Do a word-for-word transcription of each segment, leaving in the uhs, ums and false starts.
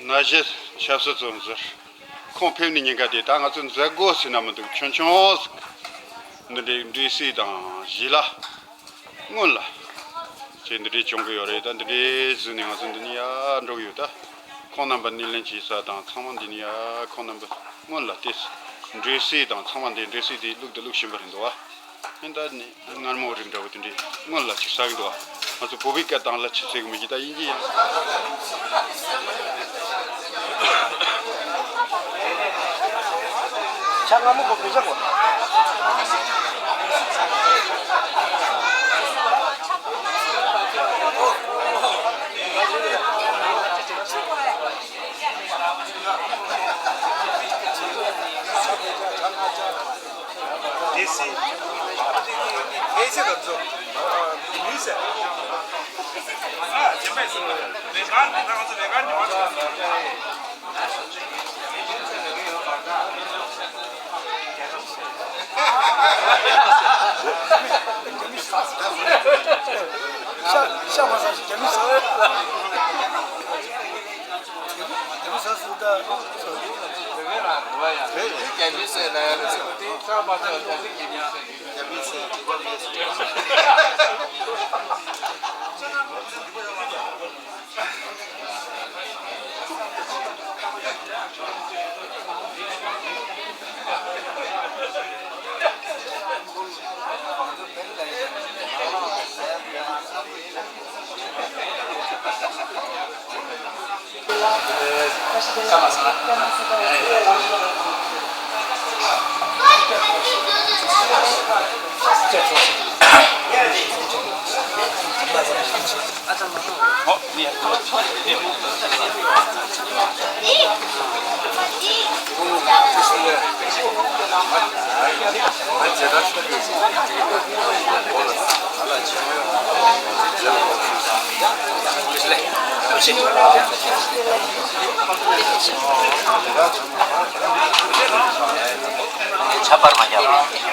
ན་གཞོན་ཆབ་སྲིད་བཙོན་ཟུར་ཁོང་ཕེབས་ནས་ཉེན་ཁ་དེ་ད་ང་ཚོ་མཛད་སྒོ་ཟེར་ན་མི་འདུག་ཆུང་ཆུང་ཟིག་འདི་འདྲའི་འབྲེལ་སྲིད་དང་གཞི་ལ་སྔོན་ལ་ཅེས་འདི་འདྲའི་བྱུང་གི་ཡོད་རེད། ད་འདི་འདྲའི་བཟོས་ནས་ང་ཚོ་འདི་ནས་ཡར་འགྲོ་གི་ཡོད། ད་ཁོང་རྣམ་པ་སྣེ་ལེན་བྱེད་ས་དང་ཚང་མ་འདི་ནས་ཡར་ཁོང་རྣམ་པ་སྔོན་ལ་དེ་འབྲེལ་སྲིད་དང་ཚང་མ་འདི་འབྲེལ་སྲིད་དེ་བླུགས་དང་བླུགས་བཞིན་པ་རེད་འདུག་བ། ཨེ་ད་ནི་མངར་མོ་རིགས་འདྲ་བོ་དེ་འདྲའི་སྔོན་ལ་ཅིག་ཟ་གི་འདུག་བ། ང་ཚོ་བོད་པའི་སྐད་དང་ལ་ཆི་ཟེར་གི་མི་གི་ད་དབྱིན་ཇི་ཡང་། ཤ་མངར་མོ་གོ་བུ་ཤ་གོ། ཁྱད་པར་མ་རྒྱག་པ།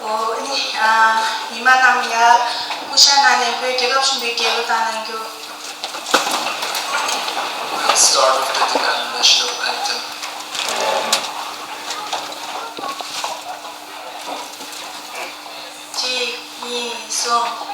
ཨོ་ཨ་ནི་ཨ་ཉི་མ་ནམ་ཡ་སྐུ་ཞབས་ན་ནས་བོད་རྒྱལ་ཁབ་གཞུང་གི་རྒྱལ་གླུ་དང་གནང་རྒྱུ། Let's start with the national anthem. གཅིག་གཉིས་གསུམ།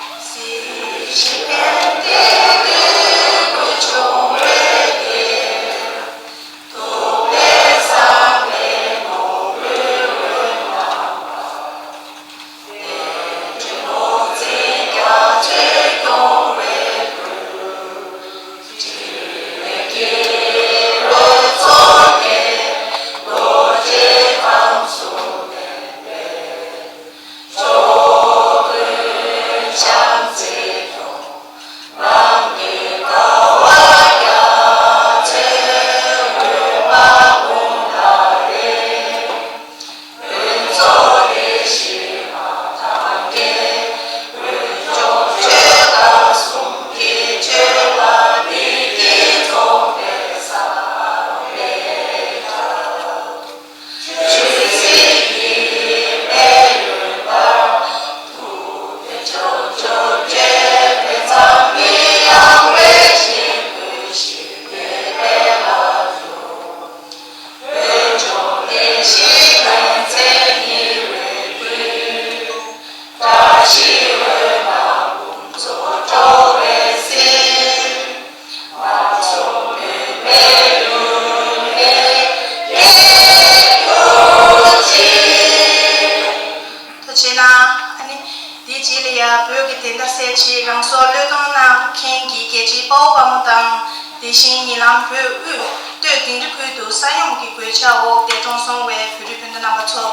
བོད་ཀྱི་བདེན་མཐའ་གསལ་ཆེད་རང་སྲོག་བློས་གཏོང་གནང་མཁན་གྱི་རྒྱལ་གཅེས་དཔའ་བོ་དཔའ་མོ་དང་། དེ་བཞིན་ཉེ་ལམ་བོད་དབུས་སྟོད་དིང་རི་ཁུལ་དུ་ས་ཡོམ་གྱི་གོད་ཆག་འོག་འདས་གྲོངས་སོང་བའི་བོད་རིགས་སྤུན་ཟླ་རྣམ་པ་ཚོ།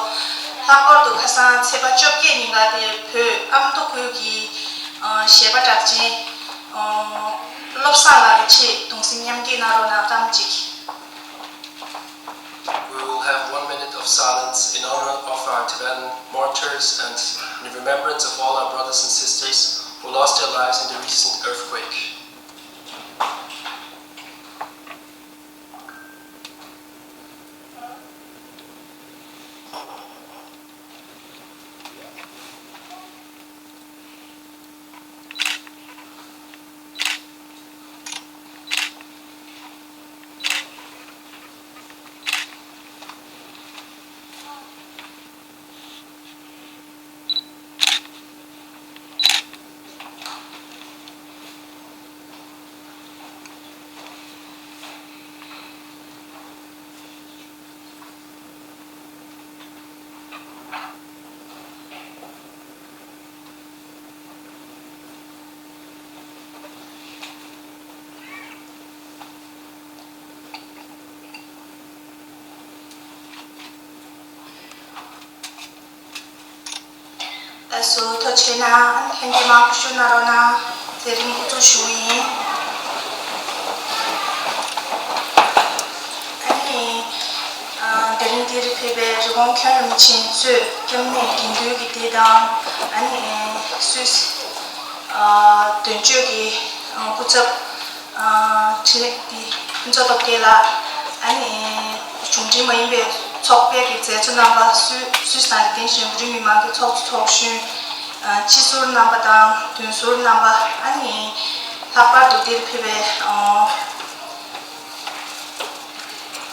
ལྷག་པར་དུ་ཁ་སང་ཚེས་པ་བཅོ་བརྒྱད་ཉིན་ཀ་དེ་བོད་ཨ་མདོ་ཁུལ་གྱི་གཞས་པ་གྲགས་ཅན་བློ་བཟང་ལགས་ཀྱི་ཆེད་གདུང་སེམས་མཉམ་སྐྱེད་གནང་རོགས་གནང་། ཐམས་ཅད་ཀྱིས། We will have one minute of silence in honor of our Tibetan martyrs and in remembrance of all our brothers and sisters who lost their lives in the recent earthquake. ལགས་སོ། ཐུགས་རྗེ་གནང་། ལྷན་རྒྱས་མར་ཁུ་བྱུག་གནང་རོགས་གནང་། དེ་རིང་འགོ་འཛུགས་ཞུ་གི་ཡིན། ཨ་ནི། ཨ། དེ་རིང་འདིར་ཕེབས་པའི་རི་ཀོན་མཁན་རིན་པོ་ཆེ་གཙོས་སྐྱབས་གནས་དགེ་འདུན་གྱི་སྡེ་དང་། ཨ་ནི་སུད་སི། ཨ། དོན་གཅོད་ཀྱི་སྐུ་ཚབ། ཨ། ཁྲི་འདི་ཕུན་ཚོགས་སྟོབས་རྒྱལ་ལགས། ཨ་ནི་གཞུང་འབྲེལ་མ་ཡིན་པའི་ཚོགས་པའི་གི་མཛད་གཙོ་རྣམ་པ། སུད་སུད་སི་དང་རི་ཀན་གཞིས་བོད་རིགས་མི་མང་གི་ཚོགས་གཙོ་ཚོགས་གཞོན། ཨ། སྤྱི་ཟུར་རྣམ་པ་དང་མདུན་ཟུར་རྣམ་པ། ཨ་ནི་ལྷག་པར་དུ་འདིར་ཕེབས་པའི། ཨ།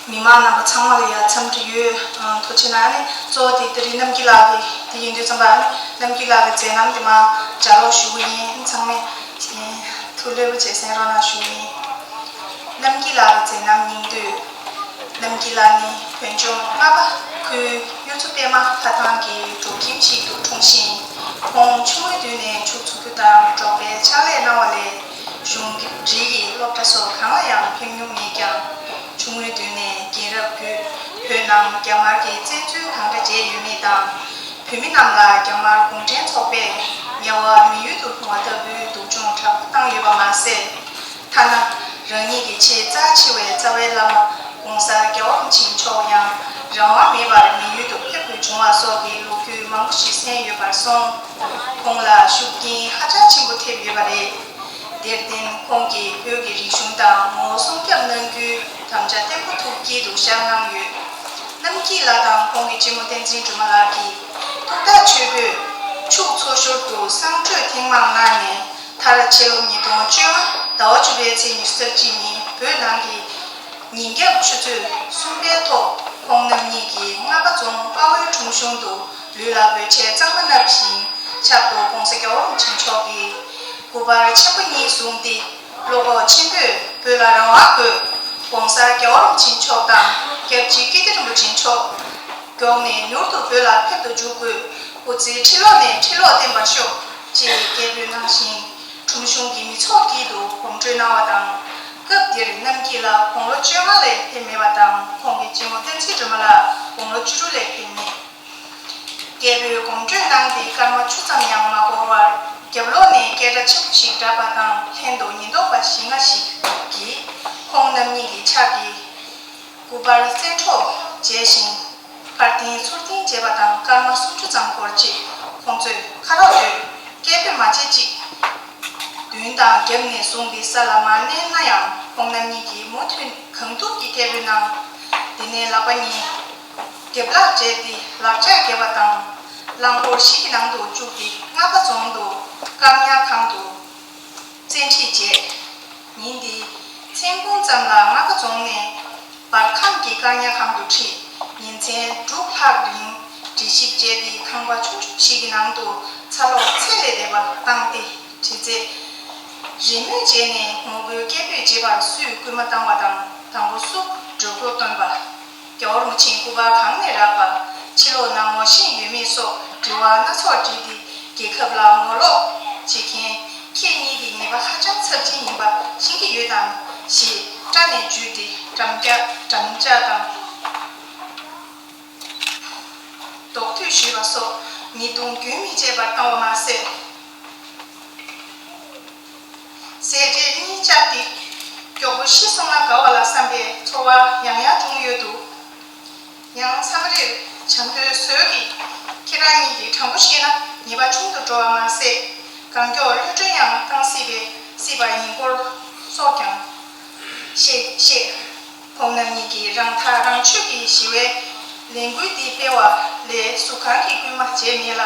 མི་མང་རྣམ་པ་ཚང་མ་ལ་ཡ་འཚམས་འདྲི་ཡོད། ཨ། ཐུགས་རྗེ་གནང་། ཨ་ནི་གཙོ་བོ་དེ་དེ་རིང་རྣམ་རྒྱལ་ལགས་ཀྱི་དེ་ཡིན་དུས་ཙམ་པ། ཨ་ནི་རྣམ་རྒྱལ་ལགས་ཀྱི་མཛད་རྣམ་དེ་མར་ལྗགས་ཀློག་ཞུ་གི་ཡིན། ཚང་མས་ཐུགས་ལེགས་པོ་བྱས་གསན་རོགས་གནང་ཞུ་གི་ཡིན། རྣམ་རྒྱལ་ལགས་ཀྱི་མཛད་རྣམ་སྙིང་བསྡུས། རྣམ་རྒྱལ་ལགས་ནི་བོད་ལྗོངས་རྔ་པ་ཁུལ་གཡུ་མཚོ་པད་མ་ལྷ་ཐང་གི་འབྲོག་ཁྱིམ་ཞིག་ཏུ་འཁྲུངས་ཤིང་། ཁོང་ཆུང་ངུའི་དུས་ནས་ཕྱུགས་འཚོ་རྒྱུ་དང་འབྲོག་པའི་ཕྱག་ལས་གནང་བ་ལས། གཞུང་འབྲེལ་གྱི་སློབ་གྲྭ་སོགས་གང་ལ་ཡང་ཕེབས་མྱོང་མེད་ཀྱང་། ཆུང་ངུའི་དུས་ནས་རྒན་རབས་བརྒྱུད་བོད་ནང་རྒྱ་དམར་གྱི་བཙན་འཛུལ་གང་འདྲ་བྱས་ཡོད་མེད་དང་། བོད་མི་རྣམས་ལ་རྒྱ་དམར་གུང་ཁྲན་ཚོགས་པས་དམྱལ་བ་མི་ཡུལ་དུ་ལྷུང་བ་ལྟ་བུའི་སྡུག་སྦྱོང་དྲག་པོ་བཏང་ཡོད་པ་མ་ཟད། ཐ་ན་རང་ཉིད་ཀྱི་ཆེས་རྩ་ཆེ་བའི་རྩ་བའི་བླ་མ་༸གོང་ས་༸རྒྱལ་བ་རིན་པོ་ཆེ་མཆོག་ཡང་རང་དབང་མེད་པར་མི་ཡུལ་དུ་ཕེབས་དགོས་བྱུང་བ་སོགས་ཀྱི་ལོ་རྒྱུས་མང་པོ་ཞིག་གསན་ཡོད་པར་སོང་། ཁོང་ལ་ཤུགས་རྐྱེན་ཧ་ཅང་ཆེན་པོ་ཐེབས་ཡོད་པ་རེད། དེར་བརྟེན་ཁོང་གིས་བོད་ཀྱི་རིག་གཞུང་དང་ངོ་བོ་སྲུང་སྐྱོབ་གནང་རྒྱུའི་དམ་བཅའ་བརྟན་པོ་ཐུགས་དཀྱིལ་དུ་བཞག་གནང་ཡོད། རྣམ་རྒྱལ་ལགས་དང་ཁོང་གི་གཅེན་མོ་བསྟན་འཛིན་སྒྲོལ་མ་ལགས་ཀྱིས་ཐུགས་ཐག་ཆོད་པོས་ཕྱུགས་འཚོ་ཞོར་དུ་གསང་སྤྱོད་ཐེངས་མང་གནང་ནས། མཐར་ཕྱི་ལོ་ཉིས་སྟོང་བཅོ་ལྔ་ཟླ་བ་བཅུ་པའི་ཚེས་ཉི་ཤུ་རྩ་གཅིག་ཉིན་བོད་ནང་གི་ཉིན་རྒྱབ་ཆུ་ཚོད་གསུམ་པའི་ཐོག་ཁོང་རྣམ་གཉིས་ཀྱིས་རྔ་པ་རྫོང་དཔའ་བོའི་ཁྲོམ་གཞུང་དུ་ལུས་ལ་འབོད་ཆས་གཙང་མ་མནབས་ཤིང་། ཕྱག་ཏུ་༸གོང་ས་༸རྒྱལ་བ་རིན་པོ་ཆེ་མཆོག་གི་སྐུ་པར་ཆེན་པོ་གཉིས་བཟུང་སྟེ། བློ་ཁོག་ཆེན་པོས་བོད་ལ་རང་དབང་དགོས། ༸གོང་ས་༸རྒྱལ་བ་རིན་པོ་ཆེ་མཆོག་དང་སྐྱབས་རྗེ་ཀིརྟི་རིན་པོ་ཆེ་མཆོག་མགྱོགས་ནས་མྱུར་དུ་བོད་ལ་ཕེབས་སུ་འཇུག་དགོས། སྐུ་ཚེ་ཁྲི་ལོ་ནས་ཁྲི་ལོ་བརྟན་པར་ཤོག་ཅེས་སྐད་འབོད་གནང་ཞིང་། ཁྲོམ་གཞུང་གི་མི་ཚོགས་དཀྱིལ་དུ་གོམ་བགྲོད་གནང་བ་དང་། སྐབས་དེར་རྣམ་རྒྱལ་ལགས་དགུང་ལོ་བཅོ་ལྔ་ལས་ཕེབས་མེད་པ་དང་། ཁོང་གི་གཅེན་མོ་བསྟན་འཛིན་སྒྲོལ་མ་ལགས་དགུང་ལོ་བཅུ་དྲུག་ལས་ཕེབས་མེད། རྒྱལ་པོས་གོམ་བགྲོད་གནང་སྟེ་སྐར་མ་བཅུ་ཙམ་ཡང་མ་འགོར་བར། རྒྱབ་ལོགས་ནས་སྐད་སྒྲ་ཆེན་པོ་ཞིག་བསྒྲགས་པ་དང་། ལྷན་དུ་ཉེན་རྟོག་པ་བཞི་ལྔ་ཞིག་གིས་ཁོང་རྣམ་གཉིས་ཀྱི་ཕྱག་གི་སྐུ་པར་བཙན་འཕྲོག་བྱས་ཤིང་། ཕར་འཐེན་ཚུར་འཐེན་བྱས་པ་དང་། སྐར་མ་སུམ་ཅུ་ཙམ་འགོར་རྗེས་ཁོང་ཚོས་ཁ་རོག་སྡོད། སྐད་འབོད་མ་བྱེད་ཅིག་མདུན་དང་རྒྱབ་ནས་བཟུང་སྟེ་ས་ལ་མར་མནན་ན་ཡང་། ཁོང་རྣམ་གཉིས་ཀྱིས་མུ་མཐུད་གང་ཐུབ་ཀྱིས་སྐད་འབོད་གནང་། དེ་ནས་ལག་པ་གཉིས་རྒྱབ་ལག་བྱས་ཏེ་ལག་ལྕགས་བརྒྱབ་པ་དང་། རླངས་འཁོར་ཞིག་གི་ནང་དུ་བཅུག་སྟེ་རྔ་པ་རྫོང་དུ་བཀག་ཉར་ཁང་དུ་བཙན་ཁྲིད་བྱས། ཉིན་དེའི་མཚན་གུང་ཙམ་ལ་རྔ་པ་རྫོང་ནས་བར་ཁམས་ཀྱི་བཀག་ཉར་ཁང་དུ་ཁྲིད། ཉིན་མཚན་དྲུག་ལྷག་རིང་དྲི་ཞིབ་བྱས་ཏེ། ཁང་པ་ཆུང་ཆུང་ཞིག་གི་ནང་དུ་ཚ་ལོག་ཚད་ལས་འདས་པ་བཏང་སྟེ་དྲི་རྩད། རེས་མོས་བྱས་ནས་ངོ་རྒོལ་སྐད་འབོད་བྱེད་པར་སུས་སྐུལ་མ་བཏང་བ་དང་། དང་པོ་སུ་འགྲོ་སྐོར་བཏོན་པ། རྒྱལ་བ་རིན་པོ་ཆེའི་སྐུ་པར་གང་ནས་རག་པ། ཕྱི་ལོགས་ན་ངོ་ཤེས་ཡོད་མེད་སོགས་དྲི་བ་སྣ་ཚོགས་དྲིས་ཏེ། རྒྱལ་ཁབ་ལ་ངོ་ལོག་བྱེད་མཁན་ཁྱེད་གཉིས་ཀྱི་ཉེས་པ་ཧ་ཅང་ཚབས་ཆེན་ཡིན་པ་ཤེས་ཀྱི་ཡོད་དམ་ཞེས་སྐྲ་ནས་འཇུས་ཏེ་འགྲམ་ལྕག་འགྲམ་ལྕག་དང་རྡོག་ཐོས་ཞུས་པ་སོགས་ཉེས་རྡུང་རྒྱུན་མི་ཆད་པར་བཏང་བ་མ་ཟད། ཟས་བཅད་གཉིས་བཅག་སྟེ་མགྱོགས་པོ་ཤི་སོང་ན་དགའ་བ་ལ་བསམ་པའི་ཚོར་བ་ཡང་ཡང་བྱུང་ཡོད་འདུག་ཡང་མཚམས་རེར་བྱམས་པོའི་ཟོལ་གྱིས་ཁྱེད་རང་གཉིས་ཀྱིས་དྲང་པོ་བཤད་ན་ཉེས་པ་ཆུང་དུ་འགྲོ་བ་མ་ཟད། གང་མགྱོགས་གློད་གྲོལ་ཡང་བཏང་སྲིད་པའི་སྲིད་པ་ཡིན་སྐོར་སོགས་ཀྱང་བཤད་བཤད། ཁོང་རྣམ་གཉིས་ཀྱིས་རང་ཐག་རང་ཆོད་ཀྱིས་ཞི་བའི་ལས་འགུལ་འདི་སྤེལ་བ་ལས་སུ་གང་གིས་སྐུལ་མ་བྱས་མེད་ལ།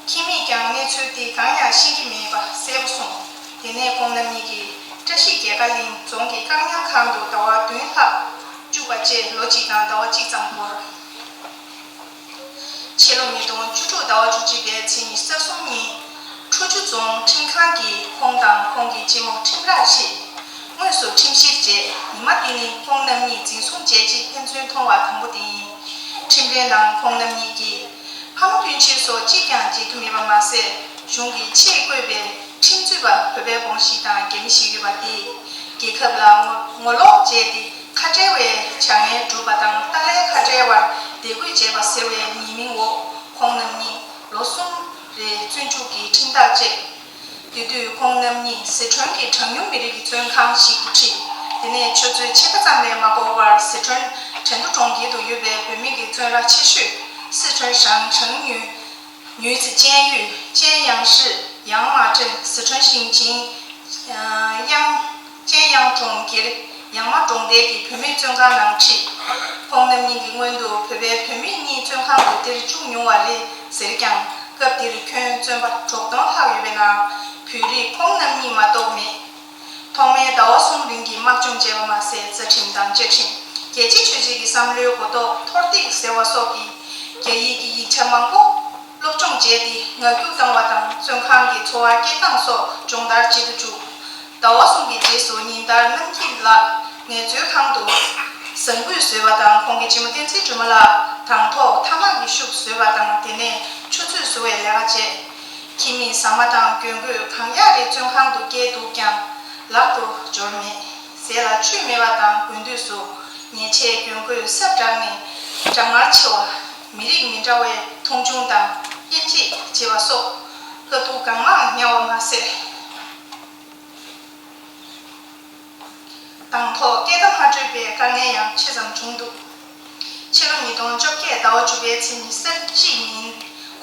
ཁྱིམ་མིས་ཀྱང་གནས་ཚུལ་འདི་གང་ཡང་ཤེས་ཀྱི་མེད་པ་གསལ་པོ་གསུངས། དེ་ནས་ཁོང་རྣམ་གཉིས་ཀྱིས་བཀྲ་ཤིས་རྒྱལ་དཀར་གླིང་རྫོང་གི་བཀག་ཉར་ཁང་དུ་ཟླ་བ་བདུན་ལྷག་བཅུག་པ་བཅས་ལོ་གཅིག་དང་ཟླ་བ་གཅིག་ཙམ་འགོར། ཕྱི་ལོ་ཉིས་སྟོང་བཅུ་དྲུག་ཟླ་བ་བཅུ་གཅིག་པའི་ཚེས་ཉི་ཤུ་རྩ་གསུམ་ཉིན་ཁྲོ་ཆུ་རྫོང་ཁྲིམས་ཁང་གིས་ཁོང་དང་ཁོང་གི་གཅེན་མོ་ཁྲིམས་རར་ཁྲིད། དངོས་སུ་ཁྲིམས་བཤེར་བྱས། ཉི་མ་འདི་ནི་ཁོང་རྣམ་གཉིས་འཛིན་བཟུང་བྱས་རྗེས་ཕན་ཚུན་མཐོང་བ་དང་པོ་དེ་ཡིན། ཁྲིམས་རའི་ནང་ཁོང་རྣམ་གཉིས་ཀྱིས་ཕ་མ་སྤུན་མཆེད་སོགས་གཅིག་ཀྱང་མཇལ་རྒྱུ་མེད་པ་མ་ཟད། གཞུང་གིས་ཆེད་བསྐོས་པའི་ཁྲིམས་རྩོད་པ་བོད་པའི་བང་ཞིག་དང་རྒྱ་མི་ཞིག་ཡོད་པ་དེས་རྒྱལ་ཁབ་ལ་ངོ་ངོ་ལོག་བྱས་ཏེ་ཁ་བྲལ་བའི་བྱ་ངན་བསྒྲུབས་པ་དང་ཏཱ་ལའི་ཁ་བྲལ་བར་དད་གུས་བྱས་པ་ཟེར་བའི་ཉེས་མིང་འོག་ཁོང་རྣམ་གཉིས་ལོ་གསུམ་རེ་བཙོན་འཇུག་གི་ཁྲིམས་ཐག་བཅད། དེ་དུས་ཁོང་རྣམ་གཉིས་ཟི་ཁྲོན་གྱི་གྲངས་ཉུང་མི་རིགས་ཀྱི་བཙོན་ཁང་ཞིག་ཏུ་ཁྲིད། དེ་ནས་ཆུ་ཚོད་ཕྱེད་ཀ་ཙམ་ལས་མ་འགོར་བར་ཟི་ཁྲོན་ཁྲེང་ཏུའུ་གྲོང་ཁྱེར་དུ་ཡོད་པའི་བོད་མི་གི་བཙོན་ར་ཆེ་ཤོས་སི་ཁྲོན་ཧྲང་ཧྲང་ཉུས། 女子监狱、建阳市、养马镇、四川刑警、呃，养建阳中街、养马中队 གྱི་བོད་མི་བཙོན་ཁང་ནང་ཁྲིད། ཁོང་རྣམ་གཉིས་ཀྱི་སྔོན་དུ་བོད་པའི་བུད་མེད་གཉིས་བཙོན་ཁང་དུ་འདིར་བཅུག་མྱོང་བ་རེད་ཟེར་ཀྱང་སྐབས་དེར་ཁྱོན་བཙོན་པ་དྲུག་སྟོང་ལྷག་ཡོད་པའི་ནང་བོད་རིགས་ཁོང་རྣམ་གཉིས་མ་གཏོགས་མེད། ཐོག་མའི་ཟླ་བ་གསུམ་རིང་གི་དམག་སྦྱོང་བྱས་པ་མ་ཟད་རྩ་ཁྲིམས་དང་བཅའ་ཁྲིམས། རྒྱལ་སྤྱིའི་ཆོས་བརྒྱུད་ཀྱི་བསམ་བློའི་གོ་རྟོགས་མཐོར་འདེགས་ཟེར་བ་སོགས་ཀྱི་རྒྱ་ཡིག་གི་ཡིག་ཆ་མང་པོ་སློབ་སྦྱོང་བྱས་ཏེ་ངར་སྐྱུག་བཏང་བ་དང་བཙོན་ཁང་གི་འཚོ་བ་སྐྱེལ་སྟངས་སོགས་སྦྱོང་བརྡར་བྱེད་དུ་བཅུག་ཟླ་བ་གསུམ་གྱི་རྗེས་སུ་ཉིན་ལྟར་རྣམ་སྐྱིད་ལགས་ངལ་རྩོལ་ཁང་དུ་ཟངས་སྐུད་བཟོས་པ་དང་ཁོང་གི་གཅེན་མོ་བསྟན་འཛིན་སྒྲོལ་མ་ལགས་དང་ཐོག་ཐ་མག་གི་ཤུབས་བཟོས་པ་དང་དེ་ནས་ཆུ་ཚོད་བཟོ་བའི་ལས་ཀ་བྱས། ཁྱིམ་མི་ཟ་མ་དང་གྱོན་གོས་གང་ཡག་རེ་བཙོན་ཁང་དུ་བསྐྱལ་འདུག་ཀྱང་ལག་ཏུ་འབྱོར་མེད། ཟས་ལ་ཆུ་མེད་པ་དང་དགུན་དུས་སུ་ཉལ་ཆས་གྱོན་གོས་སྲབ་དྲགས་ནས་གྲང་ངར་ཆེ་བ། མི་རིགས་མི་འདྲ་བའི་མཐོང་ཆུང་དང་དབྱེ་འབྱེད་བྱེད་པ་སོགས་དཀའ་སྡུག་གང་མང་མྱངས་པ་མ་ཟད། དང་ཐོག་སྐད་བརྡ་མ་འཕྲོད་པའི་དཀའ་ངལ་ཡང་ཆེ་ཙམ་བྱུང་འདུག་ཕྱི་ལོ་ཉིས་སྟོང་བཅོ་བརྒྱད་ཟླ་བ་བཅུ་པའི་ཚེས་ཉི་ཤུ་རྩ་གཅིག་ཉིན་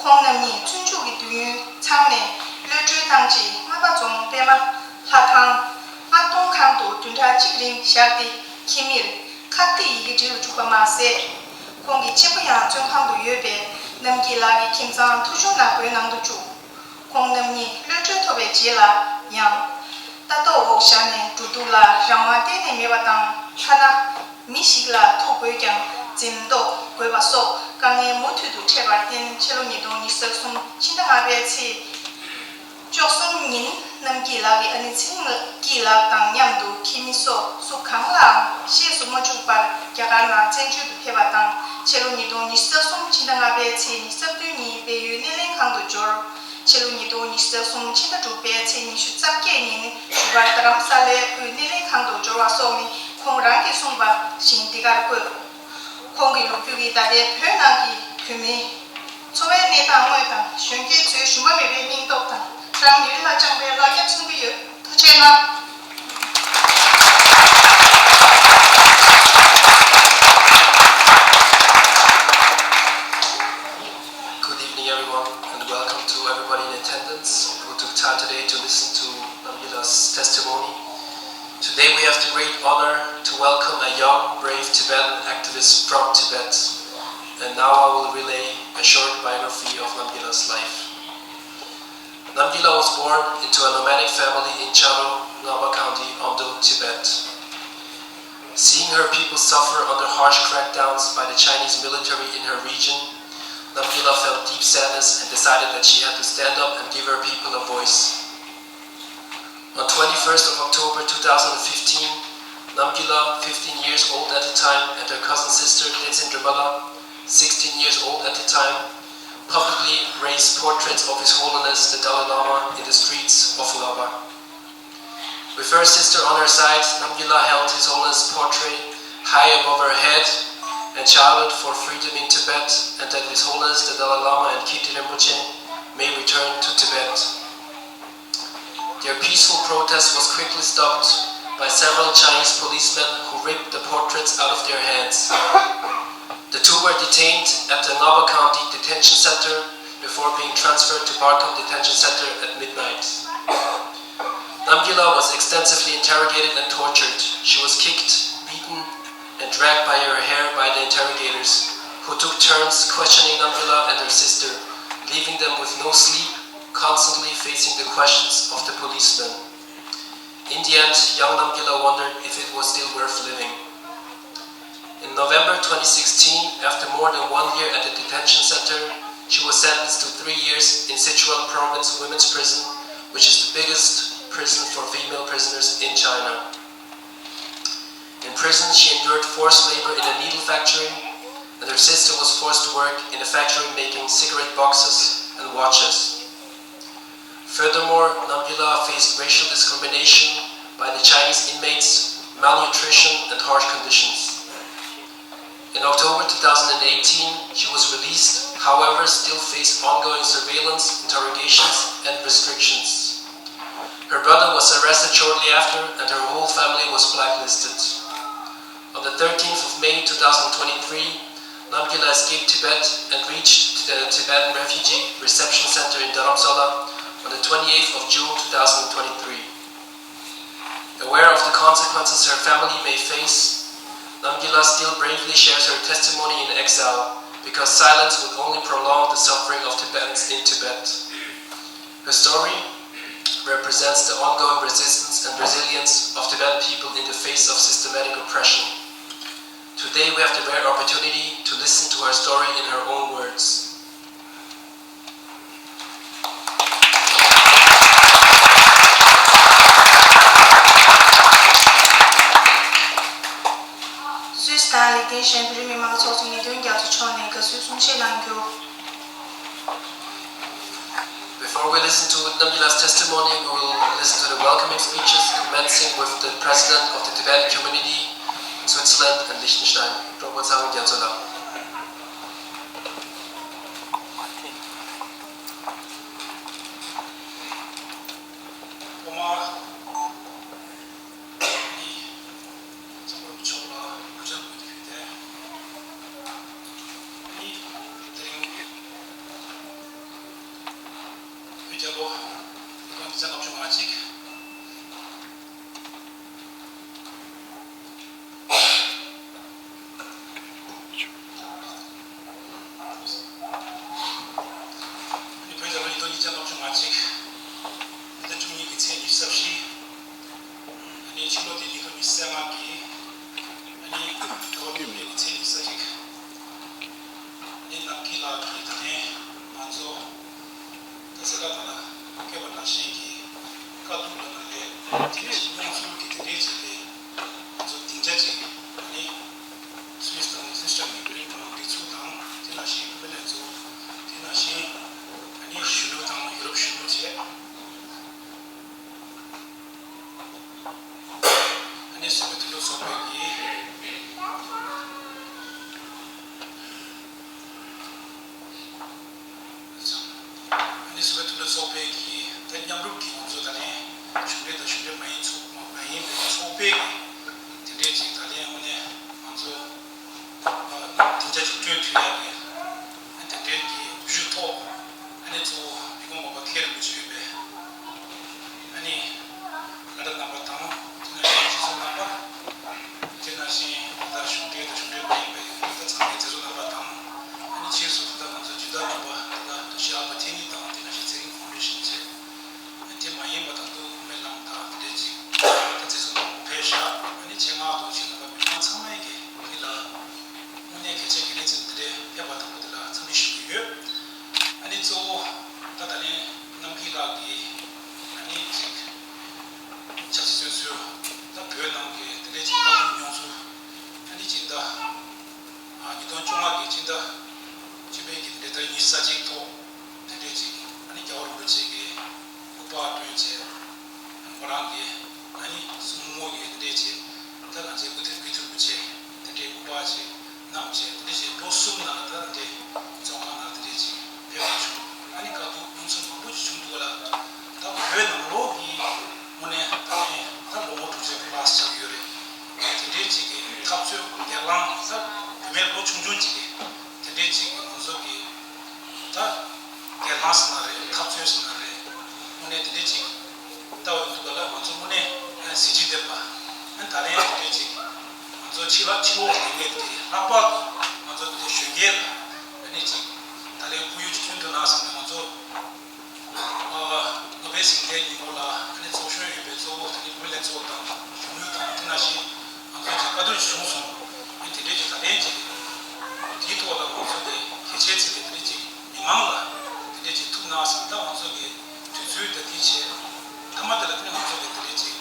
ཁོང་རྣམ་གཉིས་བཙོན་འཇུག་གི་དུས་ཡུན་ཚང་ནས་གློད་གྲོལ་བཏང་རྗེས་རྔ་པ་རྫོང་པད་མ་ལྷ་ཁང་མངགས་གཏོང་ཁང་དུ་བདུན་ཕྲག་གཅིག་རིང་བཞག་སྟེ་ཁྱིམ་མིར་ཁ་གཏད་ཡི་གེ་འབྲི་རུ་བཅུག་པ་མ་ཟད། ཁོང་གི་གཅེན་པོ་ཡང་བཙོན་ཁང་དུ་ཡོད་པའི་རྣམ་རྒྱལ་ལགས་ཀྱི་ཁྱིམ་ཚང་ཐུགས་གཞོམ་ནག་པོའི་ནང་དུ་བཅུག་ཁོང་རྣམ་གཉིས་གློད་གྲོལ་ཐོབ་པའི་རྗེས་ལ་ཡང་། ལྟ་རྟོག་འོག་བཞག་ནས་འགྲོ་འདུག་ལ་རང་དབང་གཏན་ནས་མེད་པ་དང་ཐ་ན་མི་ཞིག་ལ་ཐུག་དགོས་ཀྱང་འཛེམ་དོགས་དགོས་པ་སོགས་དཀའ་ངལ་མུ་མཐུད་དུ་འཕྲད་པར་བརྟེན་ཕྱི་ལོ་ཉིས་སྟོང་ཉི་ཤུ་རྩ་གསུམ་ཕྱི་ཟླ་ལྔ་པའི་ཚེས་བཅུ་གསུམ་ཉིན་རྣམ་རྒྱལ་ལགས་ཀྱི་ཨ་ནེ་ཚེ་རིང་སྐྱིད་ལགས་དང་མཉམ་དུ་ཁྱིམ་མི་སོགས་སུ་གང་ལའང་ཤེས་སུ་མ་བཅུག་པར་རྒྱ་གར་ནང་བཙན་བྱོལ་དུ་ཕེབས་པ་དང་ཕྱི་ལོ་ཉིས་སྟོང་ཉི་ཤུ་རྩ་གསུམ་ཕྱི་ཟླ་ལྔ་པའི་ཚེས་ཉི་ཤུ་རྩ་བདུན་ཉིན་བལ་ཡུལ་སྣེ་ལེན་ཁང་དུ་འབྱོར། ཕྱི་ལོ་ཉིས་སྟོང་ཉི་ཤུ་རྩ་གསུམ་ཕྱི་ཟླ་དྲུག་པའི་ཚེས་ཉི་ཤུ་རྩ་བརྒྱད་ཉིན་བཞུགས་སྒར་རྡ་རམ་ས་ལའི་དབུས་སྣེ་ལེན་ཁང་དུ་འབྱོར་བ་སོགས་ནི་ཁོང་རང་གིས་གསུངས་པ་བཞིན་འདི་གར་བཀོད། ཁོང་གི་ལོ་རྒྱུས་ཀྱི་ད་ལྟའི་བོད་ནང་གི་བོད་མིའི་འཚོ་བའི་གནས་སྟངས་དངོས་དང་གཞོན་སྐྱེས་ཚོའི་ཞུམ་པ་མེད་པའི་སྙིང་སྟོབས་དང་རང་མི་རིགས་ལ་བཅངས་པའི་བླ་རྒྱ་མཚོན་གྱི་ཡོད། ཐུགས་རྗེ་གནང་། Good evening, everyone, and welcome to everybody in attendance who took time today to listen to Namgyila's testimony. Today we have the great honor to welcome a young, brave Tibetan activist from Tibet. And now I will relay a short biography of Namgyila's life. Namgyila was born into a nomadic family in Charo, Ngaba County, Amdo, Tibet. Seeing her people suffer under harsh crackdowns by the Chinese military in her region, Namgyila felt deep sadness and decided that she had to stand up and give her people a voice. On twenty-first of October two thousand fifteen, Namgyila, fifteen years old at the time, and her cousin sister Tenzin Dramala, sixteen years old at the time, publicly raise portraits of His Holiness the Dalai Lama in the streets of Ngaba. With her sister on her side, Namgyula held His Holiness' portrait high above her head and chanted for freedom in Tibet and that His Holiness the Dalai Lama and Kirti Rinpoche may return to Tibet. Their peaceful protest was quickly stopped by several Chinese policemen who ripped the portraits out of their hands. The two were detained at the Ngaba County Detention Center before being transferred to Barkham Detention Center at midnight. Namgyula was extensively interrogated and tortured. She was kicked, beaten, and dragged by her hair by the interrogators, who took turns questioning Namgyula and her sister, leaving them with no sleep, constantly facing the questions of the policemen. In the end, young Namgyula wondered if it was still worth living. In November twenty sixteen, after more than one year at the detention center, she was sentenced to three years in Sichuan Province Women's Prison, which is the biggest prison for female prisoners in China. In prison, she endured forced labor in a needle factory, and her sister was forced to work in a factory making cigarette boxes and watches. Furthermore, Namgyula faced racial discrimination by the Chinese inmates, malnutrition, and harsh conditions. In October two thousand eighteen, she was released, however, still faced ongoing surveillance, interrogations, and restrictions. Her brother was arrested shortly after, and her whole family was blacklisted. On the thirteenth of May two thousand twenty-three, Namgyula escaped Tibet and reached the Tibetan Refugee Reception Center in Dharamsala on the twenty-eighth of June two thousand twenty-three. Aware of the consequences her family may face, Namgyula still bravely shares her testimony in exile because silence would only prolong the suffering of Tibetans in Tibet. Her story represents the ongoing resistance and resilience of Tibetan people in the face of systematic oppression. Today, we have the rare opportunity to listen to her story in her own words. སུད་སི་དང་ལིག་ཏེན་ཤན་བོད་རིགས་མི་མང་ཚོགས་གཙོ་ངེས་དོན་རྒྱ་མཚོ་མཆོག་ནས་དགའ་བསུའི་གསུང་བཤད་གནང་རྒྱུ། Before we listen to Namgyula's testimony, we will listen to the welcoming speeches, commencing with the president of the Tibetan community in Switzerland and Liechtenstein, གྲོགས་པོ་ཚེ་དབང་རྒྱ་མཚོ་ལགས། ཚོགས་པ་མཆོག་ལ་གུས་ཕྱག་འབུལ་ཏེ་ཕུལ་ཏེ། ཨ་ནི་དེ་རིང་བོད་རྒྱལ་ལོ་ཉིས་སྟོང་ཉི་ཤུ་རྩ་ལྔ་བཅུ་ང་གཅིག་ཨ་ནི་བོད་རྒྱལ་ལོ་ཉིས་སྟོང་ཉི་ཤུ་རྩ་ལྔ་བཅུ་ང་གཅིག་ཟླ་བཅུ་གཉིས་ཀྱི་ཚེས་ཉི་ཤུ་རྩ་བཞི། ཨ་ནི་ཕྱི་ལོ་དེ་ཉིས་སྟོང་ཉི་ཤུ་རྩ་ལྔ་གི་ཨ་ནི་ཟླ་བ་བདུན་པའི་ཚེས་ཉི་ཤུ་རྩ་གཅིག་ཨ་ནི་ནམ་མཁའི་ལགས་ཀྱིས་ད་ནས་ང་ཚོ་ད་ཟེར་ཁ་ད་ལ་སྐད་པ་ནང་བཞིན་གྱི་དཀའ་སྡུག་ལ་ན་ལས་དེ་ནས་ཤིང་སྙོང་ཚུལ་གྱི་དེ་འདྲའི་ཅིག་ལས་ང་ཚོ་སྡིངས་ཆ་ཅིག་ཨ་ནི་སུད་སི་དང་སུད་སི་ནས་བོད་རིགས་མི་མང་སྒྲིག་འཛུགས་དང་དེ་ནང་བཞིན་བུད་མེད་ལྷན་ཚོགས་དེ་ནང་བཞིན་ཨ་ནི་གཞོན་ནུ་དང་ཡུ་རོབ་གཞོན་ནུ་བཅས། ཨ་ནི་སུད་བོད་མཐུན་ལམ་ཚོགས་པའི་གི་ཨ་ནི་སུད་བོད་མཐུན་ལམ་ཚོགས་པའི་གི་ད་མཉམ་རུབ་ཀྱི་ང་ཚོ་ད་ལན་གཞུང་འབྲེལ་དང་གཞུང་འབྲེལ་མ་ཡིན་ཚོགས་མ་མ་ཡིན་པའི་ཚོགས་པའི་གི་དེ་འདྲའི་ཅིག་ད་ལན་དངོས་གནས་ང་ཚོ་སྡིངས་ཆ་ཅིག་བསྐྲུན་ཐུབ་ཡག་གི་དེ་འདྲའི་གི་སྒུལ་ཤུགས་ཐོག་ཨ་ནི་གཙོ་བོ་མི་ཁོང་མོ་པ་མཁན་རིན་པོ་ཆེ་ཡོད་པས། ཨ་ནི་བླ་གྲྭ་རྣམ་པ་དང་དེ་ནང་བཞིན་རྗེ་བཙུན་རྣམ་པ། དེ་ནང་བཞིན་ད་ལྟ་གཞུང་འབྲེལ་དང་གཞུང་འབྲེལ་མ་ཡིན་པའི་ད་ཚང་མའི་མཛད་གཙོ་རྣམ་པ་དང་། ཨ་ནི་རྗེས་སུ་ད་ལྟ་ང་ཚོ་སྦྱིན་བདག་རྣམ་པ་ད་ལྟ་བཀྲ་ཤིས་ཨལ་པ་ཐེ་ནི་དང་དེ་ནང་བཞིན་ཚེ་རིང་ཕའུན་ཌེ་ཤན་བཅས། དེ་མ་ཡིན་པ་དང་དུ་མེ་ལམ་དང་དེ་འདྲའི་ཅིག་ད་མཛད་གཙོ་རྣམ་པ་ཕེབས་ཤག་ཨ་ནི་ཆེད་མངགས་དུ་ཆེད་རྣམ་པ་མི་མང་ཚང་མ་ཡི་གེ་འདི་ལ་དངོས་གནས་གལ་ཆེ་གལ་གནད་ཅན་འདི་འདྲའི་ཕེབས་པ་དང་པོ་འདི་ལ་འཚམས་འདྲི་ཞུ་གི་ཡོད། ཨ་ནི་གཙོ་བོ་ད་ད་ལན་རྣམ་རྒྱལ་ལགས་ཀྱིས་ཨ་ནི་ཅིག་ཆབ་སྲིད་བཙོན་ཟུར་ད་བོད་ནང་གི་དེ་འདྲའི་ཅིག་དཀའ་ངལ་མྱོང་ཚུལ་ཨ་ནི་སྤྱི་ཟླ་ཨ་ཉིས་སྟོང་བཅོ་ལྔ་གི་སྤྱི་ཟླ་བཅུ་པའི་གི་དེ་ལྟར་ཉི་ཤུ་རྩ་གཅིག་ཐོག་ རང་གི་ཨ་ནི་གསུང་ངོ་གི་དེ་འདྲས་ཅིག་ད་ང་ཚོའི་སྐུ་ཚེ་སྐུ་ཚེ་རིན་པོ་ཆེ་དེ་འདྲས་སྐུ་པར་ཅིག་བསྣམས་བྱས་དེ་འདྲས་ཅིག་ལོ་གསུམ་ནང་ད་དེ་འདྲས་བཙོན་ཁང་ནང་དེ་འདྲས་ཅིག་ཕེབས་པ་བྱུང་། ཨ་ནི་དཀའ་སྡུག་མྱོང་ཚུལ་མང་པོ་ཅིག་བྱུང་འདུག་ལ། ད་བོད་ནང་ལོགས་ཀྱི་དངོས་གནས་ད་ནི་ད་ལོ་ངོ་དྲུག་ཅུ་པ་ལགས་ཆགས་ཡོད་རེད། དེ་འདྲའི་ཅིག་གི་འཐབ་རྩོད་སྒེར་ལངས་ད་བུད་མེད་ལོ་ཆུང་ཆུང་ཅིག་གི་དེ་འདྲའི་ཅིག་གི་ང་ཚོ་གི་ད་སྒེར་ལངས་ཟེར་ན་རེད། འཐབ་རྩོད་ཟེར་ན་རེད། དངོས་གནས་དེ་འདྲའི་ཅིག་ལྟ་བའི་འདུག་ག་ལ། ང་ཚོ་དངོས་གནས་གཟི་བརྗིད་ལྡན་པ། ད་ལན་དེ་འདྲའི་ཅིག་ང་ཚོ་ཕྱི་ལ་ཕྱི་ལོགས་ལ་ཡོད་མཁན་དེ་ལྷག་པར་དུ་ང་ཚོ་དེ་འདྲའི་གཞོན་སྐྱེས་ལ་དེ་འདྲའི་ཅིག་ད་ལན་ཁོར་ཡུག་ཅིག་བསྐྲུན་ཐུབ་ན་བསམ་ནས་ང་ཚོ། ཨ། ནོ་བེལ་ཞི་བདེའི་ཉིན་མོ་ལ་ཨ་ནི་ཚོགས་གཞོན་ཡོད་པའི་གཙོ་བོ་དེ་ནི་བུད་མེད་ལྷན་ཚོགས་དང་གཞོན་ནུ་དང་དེ་ནང་བཞིན་ང་ཚོའི་ཅིག་བཀའ་བསྡུར་བྱུང་སོང་། ཨ་ནི་དེ་འདྲའི་ཅིག་ད་ལན་ཅིག་དེའི་ཐོག་ལ་ང་ཚོ་དེ་གལ་ཆེ་ཚིག་གི་དེ་འདྲའི་ཅིག་མི་མང་ལ་དེ་འདྲའི་ཅིག་ཐུག་ན་བསམ། ད་ང་ཚོ་གི་དུས་ཚོད་དེ་དེའི་ཆེད་མཐའ་མ་དེ་ལ་དེ་ནི་ང་ཚོ་གི་དེ་འདྲའི་ཅིག་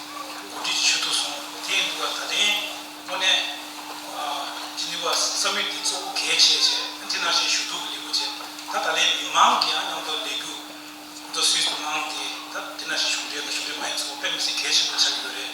གོ་སྒྲིག་ཞུ་ཐུབ་སོང་། དེ་ཡིན་དུས་ད་ལན་དངོས་གནས་ཨ་ཇི་ནི་ཝ་སམ་མིཊ་འདི་གཙོ་བོ་གལ་ཆེ་ཆེ། དེ་ནང་བཞིན་ཞུ་གཏུག་གི་ལས་འགུལ་ཆེ། ད་ད་ལན་མི་མང་གི་ཡང་མཉམ་དུ་ལས་འགུལ། ང་ཚོ་སུད་སི་མི་མང་དེ་ད་དེ་ནང་བཞིན་གཞུང་འབྲེལ་དང་གཞུང་འབྲེལ་མ་ཡིན་ཚོགས་པ་དཔེ་མི་སྲིད་གལ་ཆེན་པོ་ཆགས་ཀྱི་ཡོད་རེད།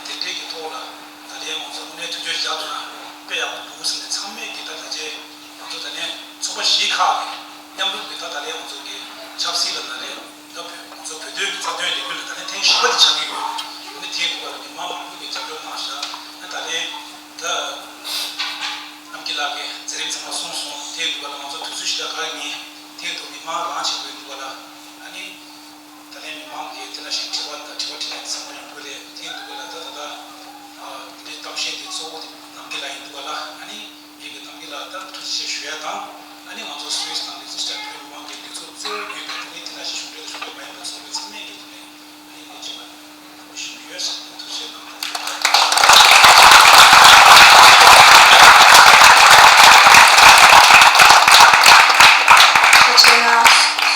དེ་འདྲའི་གི་ཐོག་ལ་ད་ལན་ང་ཚོ་དངོས་གནས་དུས་ཚོད་བཞག་ཐུབ་ན་དཔེ་ཡག་པོ་འདུག་ཟེར་ནས་ཚང་མས་གི་ད་ད་ཆའི་ང་ཚོ་ད་ལན་ཚོགས་པ་བཞི་ཁག་གི་མཉམ་རུབ་ཀྱི་ད་ད་ལན་ང་ཚོ་གི་ཆབ་སྲིད་ལ་ན་རེད། ད་བོད་ང་ཚོ་བོད་དོན་གི་རྩ་དོན་ལས་འགུལ་ལ་ད་ལན་ཐེངས་བཞི་པ་དེ་ཆགས་ཀྱི་ཡོད། ཨ་ནི་དེའི་སྐོར་ལ་མི་མང་མང་པོ་གི་རྒྱབ་སྐྱོར་གནང་ཤག་ཨ་ནི་ད་ལན་ད་རྣམ་རྒྱལ་ལགས་ཀྱིས་མཛད་རིམ་ཚང་མ་གསུངས་སོང་། དེའི་སྐོར་ལ་ང་ཚོ་དུས་ཚོད་ཞིག་ད་ག་རེ་མིན། དེ་འདུག་མི་མང་རང་བྱེད་དགོས་འདུག་ག་ལ། ཨ་ནི་ད་ལན་མི་མང་གིས་དེ་ལ་ཞིག་དྲི་བ་དང་དྲི་བ་དྲིས་ལན་ཚང་མ་ཡོང་གི་རེད། དེ་འདུག་ག་ལ། ད་ད་ད་ཨ་འདི་གཏམ་བཤད་དེ་གཙོ་བོ་དེ་རྣམ་རྒྱལ་ལགས་ཡིན་འདུག་ག་ལ། ཨ་ནི་ངེད་ཀྱི་རྣམ་རྒྱལ་ལགས་ད་ཐུགས་རྗེ་ཆེ་ཞུ་ཡ་དང་། ཨ་ནི་ང་ཚོ་སུད་སི་དང་ལི་ཛེན་སི་ཊན་བོད་མི་མང་གི་ལས་ཚོགས་གཙོ་བོ་ཡོད་པའི་དེ་ནས་དེ་ལ་ཞིག་གཞུང་འབྲེལ་དང་གཞུང་འབྲེལ་མ་ཡིན་པ་ཚོགས་པའི་ཚང་མས་ཀྱི་དེ་ནས་ཨ་ནི་ངས་བྱས་པ། ཐུགས་རྗེ་གནང་།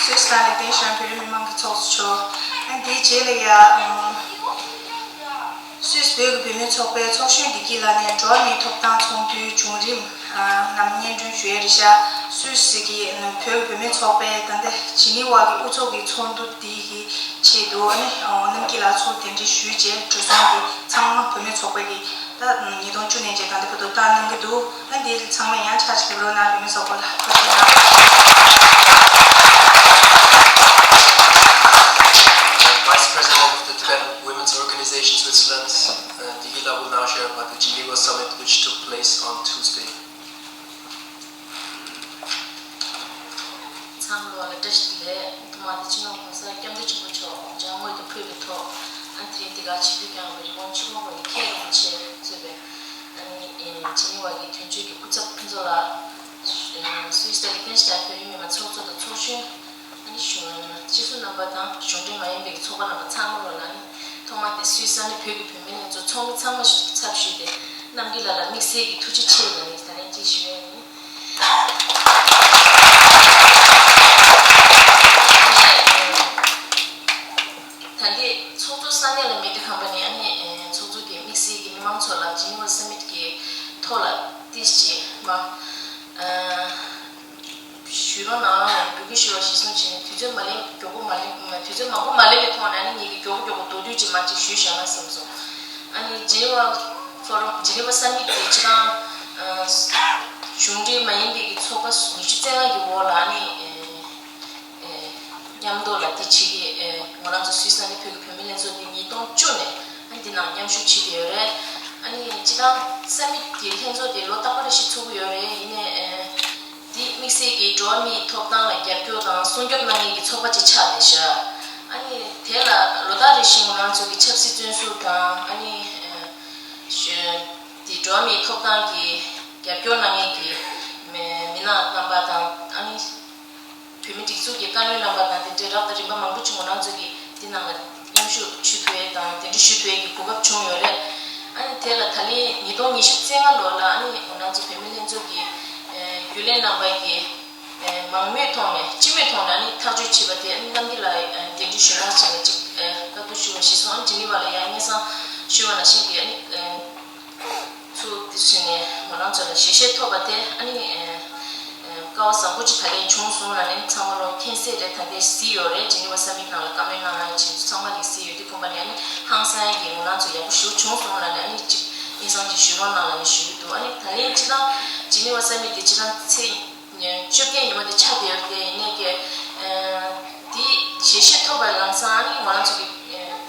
སུད་སི་དང་ལིག་ཏེན་ཤི་ཊེན་བོད་རིགས་མི་མང་གི་ཚོགས་གཙོ་མཆོག་ཨ་འདིའི་རྗེས་ལ་ཡ། ཨམ། སུད་སི་བོད་ཀྱི་བུད་མེད་ཚོགས་པའི་ཚོགས་གཞོན་བདེ་སྐྱིད་ལགས་ནས་འགྲོ་བ་མིའི་ཐོབ་ཐང་ཚོགས་འདུའི་བྱུང་རིམ། ཨ། རྣམས་སྙན་སྒྲོན་ཞུ་ཡས་རེད་ཤག་སུད་སི་གི་བོད་ཀྱི་བུད་མེད་ཚོགས་པའི་ད་ལྟ་ཇི་ནི་ཝ་གི་དབུ་ཚོགས་ཀྱི་ཚོགས་འདུ་འདི་གི་ཆེད་དུ་ཨ་ནི་རྣམ་རྒྱལ་ལགས་ཚུར་གདན་འདྲེན་ཞུས་རྗེས་འགྲོ་སོང་གི་ཚང་མ་བུད་མེད་ཚོགས་པ་གི་ད་ཉིས་སྟོང་བཅུ་ནས་བྱས་ད་ལྟ་བར་དུ་བཏང་གནང་གི་འདུག་ཨ་འདི་ཚང་མ་ཡང་ཆ་ཆེ་རོགས་གནང་། བུད་མེད་ཚོགས་པ་ལ་ཐུགས་རྗེ་གནང་། Vice President of the Tibetan Women's Organization Switzerland, uh, Digi Labu Nasha, about the Geneva Summit which took place on Tuesday. ཚང་མ་ལ་བཀྲ་ཤིས་བདེ་ལེགས། ཐོག་མར་དེ་སྤྱི་ནོར་གོང་ས་སྐྱབས་མགོན་ཆེན་པོ་མཆོག་ལྗང་དངོས་དུ་ཕུལ་བའི་ཐོག་ཨ་ནི་དེ་རིང་འདི་གར་ཆིབས་བསྒྱུར་བསྐྱངས་པའི་རི་བོང་ཆུ་ཁོངས་པ་ཡི་མཁན་རིན་པོ་ཆེ་གཙོས་པའི་ཨ་ནི་ཇི་ནི་ཝ་གི་དོན་གཅོད་ཀྱི་སྐུ་ཚབ་ཕུན་ཚོགས་ལགས། སུད་སི་དང་ལིག་ཏེན་ཤི་ཊེན་བོད་རིགས་མི་མང་ཚོགས་གཙོ་དང་ཚོགས་གཞོན། ཨ་ནི་གཞུང་སྤྱི་ཟུར་རྣམ་པ་དང་གཞུང་འབྲེལ་མ་ཡིན་པའི་ཚོགས་པ་རྣམ་པ་ཚང་མ་ལོ་ལ་ནི་ཐོག་མར་དེ་སུད་སི་ཨ་ནི་བོད་ཀྱི་བུད་མེད་ལྷན་ཚོགས་ཚོགས་མི་ཚང་མ་ཞིག་ཚབ་ཞུས་ཏེ་རྣམ་རྒྱལ་ལགས་ལ་དམིགས་བསལ་གྱི་ཐུགས་རྗེ་ཆེ་ལ་ནི་ད་ལན་ཅིག་ཞུ་ཡ་ཡིན། ད་ལྟའི་ཚོགས་གཙོ་ས་གནས་ལ་མེད་དུས་ཁམས་པ་ནི་ཨ་ནི་ཚོགས་གཙོ་གིས་དམིགས་བསལ་གྱི་མི་མང་ཚོ་ལ་ཇི་ནི་ཝ་སམ་མིཊ་གི་ཐོག་ལ་ཏིས་ཅི་མ། ཞུས་རོགས་གནང་། འབོད་སྐུལ་ཞུ་བ་གཞིར་བཟུང་བྱས་ནས་དུས་ཚོད་མ་ལེན་མགྱོགས་པོ་མ་ལེན་དུས་ཚོད་མང་པོ་མ་ལེན་པའི་ཐོག་ནས་ཨ་ནི་ངེད་ཀྱིས་མགྱོགས་པོ་མགྱོགས་པོ་མདོར་བསྡུས་ཅིག་མར་ཅིག་ཞུས་བཞག་ན་བསམ་སོང་། ཨ་ནི་ཇི་ནི་ཝ་ཕོ་རམ་ཇི་ནི་ཝ་སམ་མིཊ་དེ་སྤྱིར་བཏང་གཞུང་འབྲེལ་མ་ཡིན་པའི་གི་ཚོགས་པ་ཉི་ཤུ་རྩ་ལྔ་གི་འོག་ལ་ཨ་ནི་མཉམ་དུ་ལ་དེ་བྱེད་ཀྱི་ང་རང་ཚོ་སུད་སི་ནང་བོད་ཀྱི་བུད་མེད་ལྷན་ཚོགས་དེ་ཉིས་སྟོང་བཅུ་ནས་ཨ་ནི་འདི་ནང་མཉམ་ཞུགས་བྱེད་ཀྱི་ཡོད་རེད། ཨ་ནི་སྤྱིར་བཏང་སམ་མིཊ་དེ་ལྷན་ཚོགས་དེ་ལོ་རྟག་པ་རེ་བཞིན་ཚོགས་ཀྱི་ཡོད་རེད། ཡིན་ནའི། འདི་དམིགས་བསལ་གྱི་འགྲོ་བ་མིའི་ཐོབ་ཐང་ལ་རྒྱབ་སྐྱོར་དང་སྲུང་སྐྱོབ་གནང་མཁན་གྱི་ཚོགས་པ་ཅིག་ཆགས་བསྡད་ཤག་ཨ་ནི་དེ་ལ་ལོ་ལྟར་རེ་བཞིན་ང་རང་ཚོ་གི་ཆབ་སྲིད་བཙོན་ཟུར་དང་ཨ་ནི་ཨ་ཞོ་འདི་འགྲོ་བ་མིའི་ཐོབ་ཐང་གི་རྒྱབ་སྐྱོར་གནང་མཁན་གྱི་མི་མི་སྣ་རྣམ་པ་དང་ཨ་ནི་བོད་མི་སྒྲིག་འཛུགས་ཀྱི་བཀའ་བློན་རྣམ་པ་དང་དེ་འདྲའི་རབ་དང་རིམ་པ་མང་པོ་ཅིག་ང་རང་ཚོ་གི་འདི་ནང་ལ་མཉམ་ཞུགས་ཞུ་ཐུབ་ཡས་དང་གདན་འདྲེན་ཞུ་ཐུབ་ཡས་ཀྱི་གོ་སྐབས་བྱུང་ཡོད་རེད། ཨ་ནི་དེ་ལ་ད་ལན་ཉིས་སྟོང་ཉི་ཤུ་རྩ་ལྔ་ལོ་ལ་ཨ་ནི་ང་རང་ཚོ་བོད་མི་ལྷན་ཚོགས་ཀྱི་རྒྱུན་ལས་རྣམ་པ་གིས་མང་མོས་ཐོག་ནས་སྤྱི་མོས་ཐོག་ནས་ཨ་ནི་ཐག་གཅོད་བྱས་པ་དེ་ཨ་ནི་རྣམ་རྒྱལ་ལགས་གདན་འདྲེན་ཞུ་གནང་བྱས་ནས་ཅིག་བཀའ་བསྡུར་ཞུ་བ་གཞིར་བཟུང་ཨ་ནི་ཇི་ནི་ཝ་ལ་ཡང་སྙན་སེང་ཞུ་བ་ནང་བཞིན་གྱི་ཨ་ནི། ཚུར་དེ་བྱས་ནས་ང་རང་ཚོ་ལ་ཞལ་བཞེས་ཐོབ་པ་དེ་ཨ་ནི་ཨ་ཨ་ སྐལ་བ་བཟང་པོ་ཅིག་ད་ལན་བྱུང་སོང་ལབ་ནས་ཚང་མ་ལོ་མཁྱེན་གསལ་རེད། ད་ལྟའི་གཟིགས་ཡོད་རེད། ཇི་ནི་ཝ་ས་མིཊ་ནང་ལ་བཀའ་མོལ་གནང་ཡ་ཆེད་དུ་ཚང་མ་ལ་གཟིགས་ཡོད་དུས་ཁོམ་པ་ནས་ཨ་ནི་ཧང་སང་ཡ་གི་ངོ་ལངས་ཚོ་ཡག་པོ་ཞེ་པོ་བྱུང་སོང་ལབ་ནས་ཨ་ནི་ཅིག་སྙན་སེང་ཅིག་ཞུ་རོགས་གནང་ལབ་ནས་ཞུ་གི་འདུག་ཨ་ནི་ད་ལན་སྤྱིར་བཏང་ཇི་ནི་ཝ་ས་མིཊ་དེ་སྤྱིར་བཏང་ཚེས་བཅོ་བརྒྱད་ཉི་མ་དེ་ཆགས་བསྡད་ཡོད་རེད། ཡིན་ནའི་ཀྱེ་དེ་ཞལ་བཞེས་ཐོབ་པ་ལམ་སང་ཨ་ནི་ང་རང་ཚོ་གི་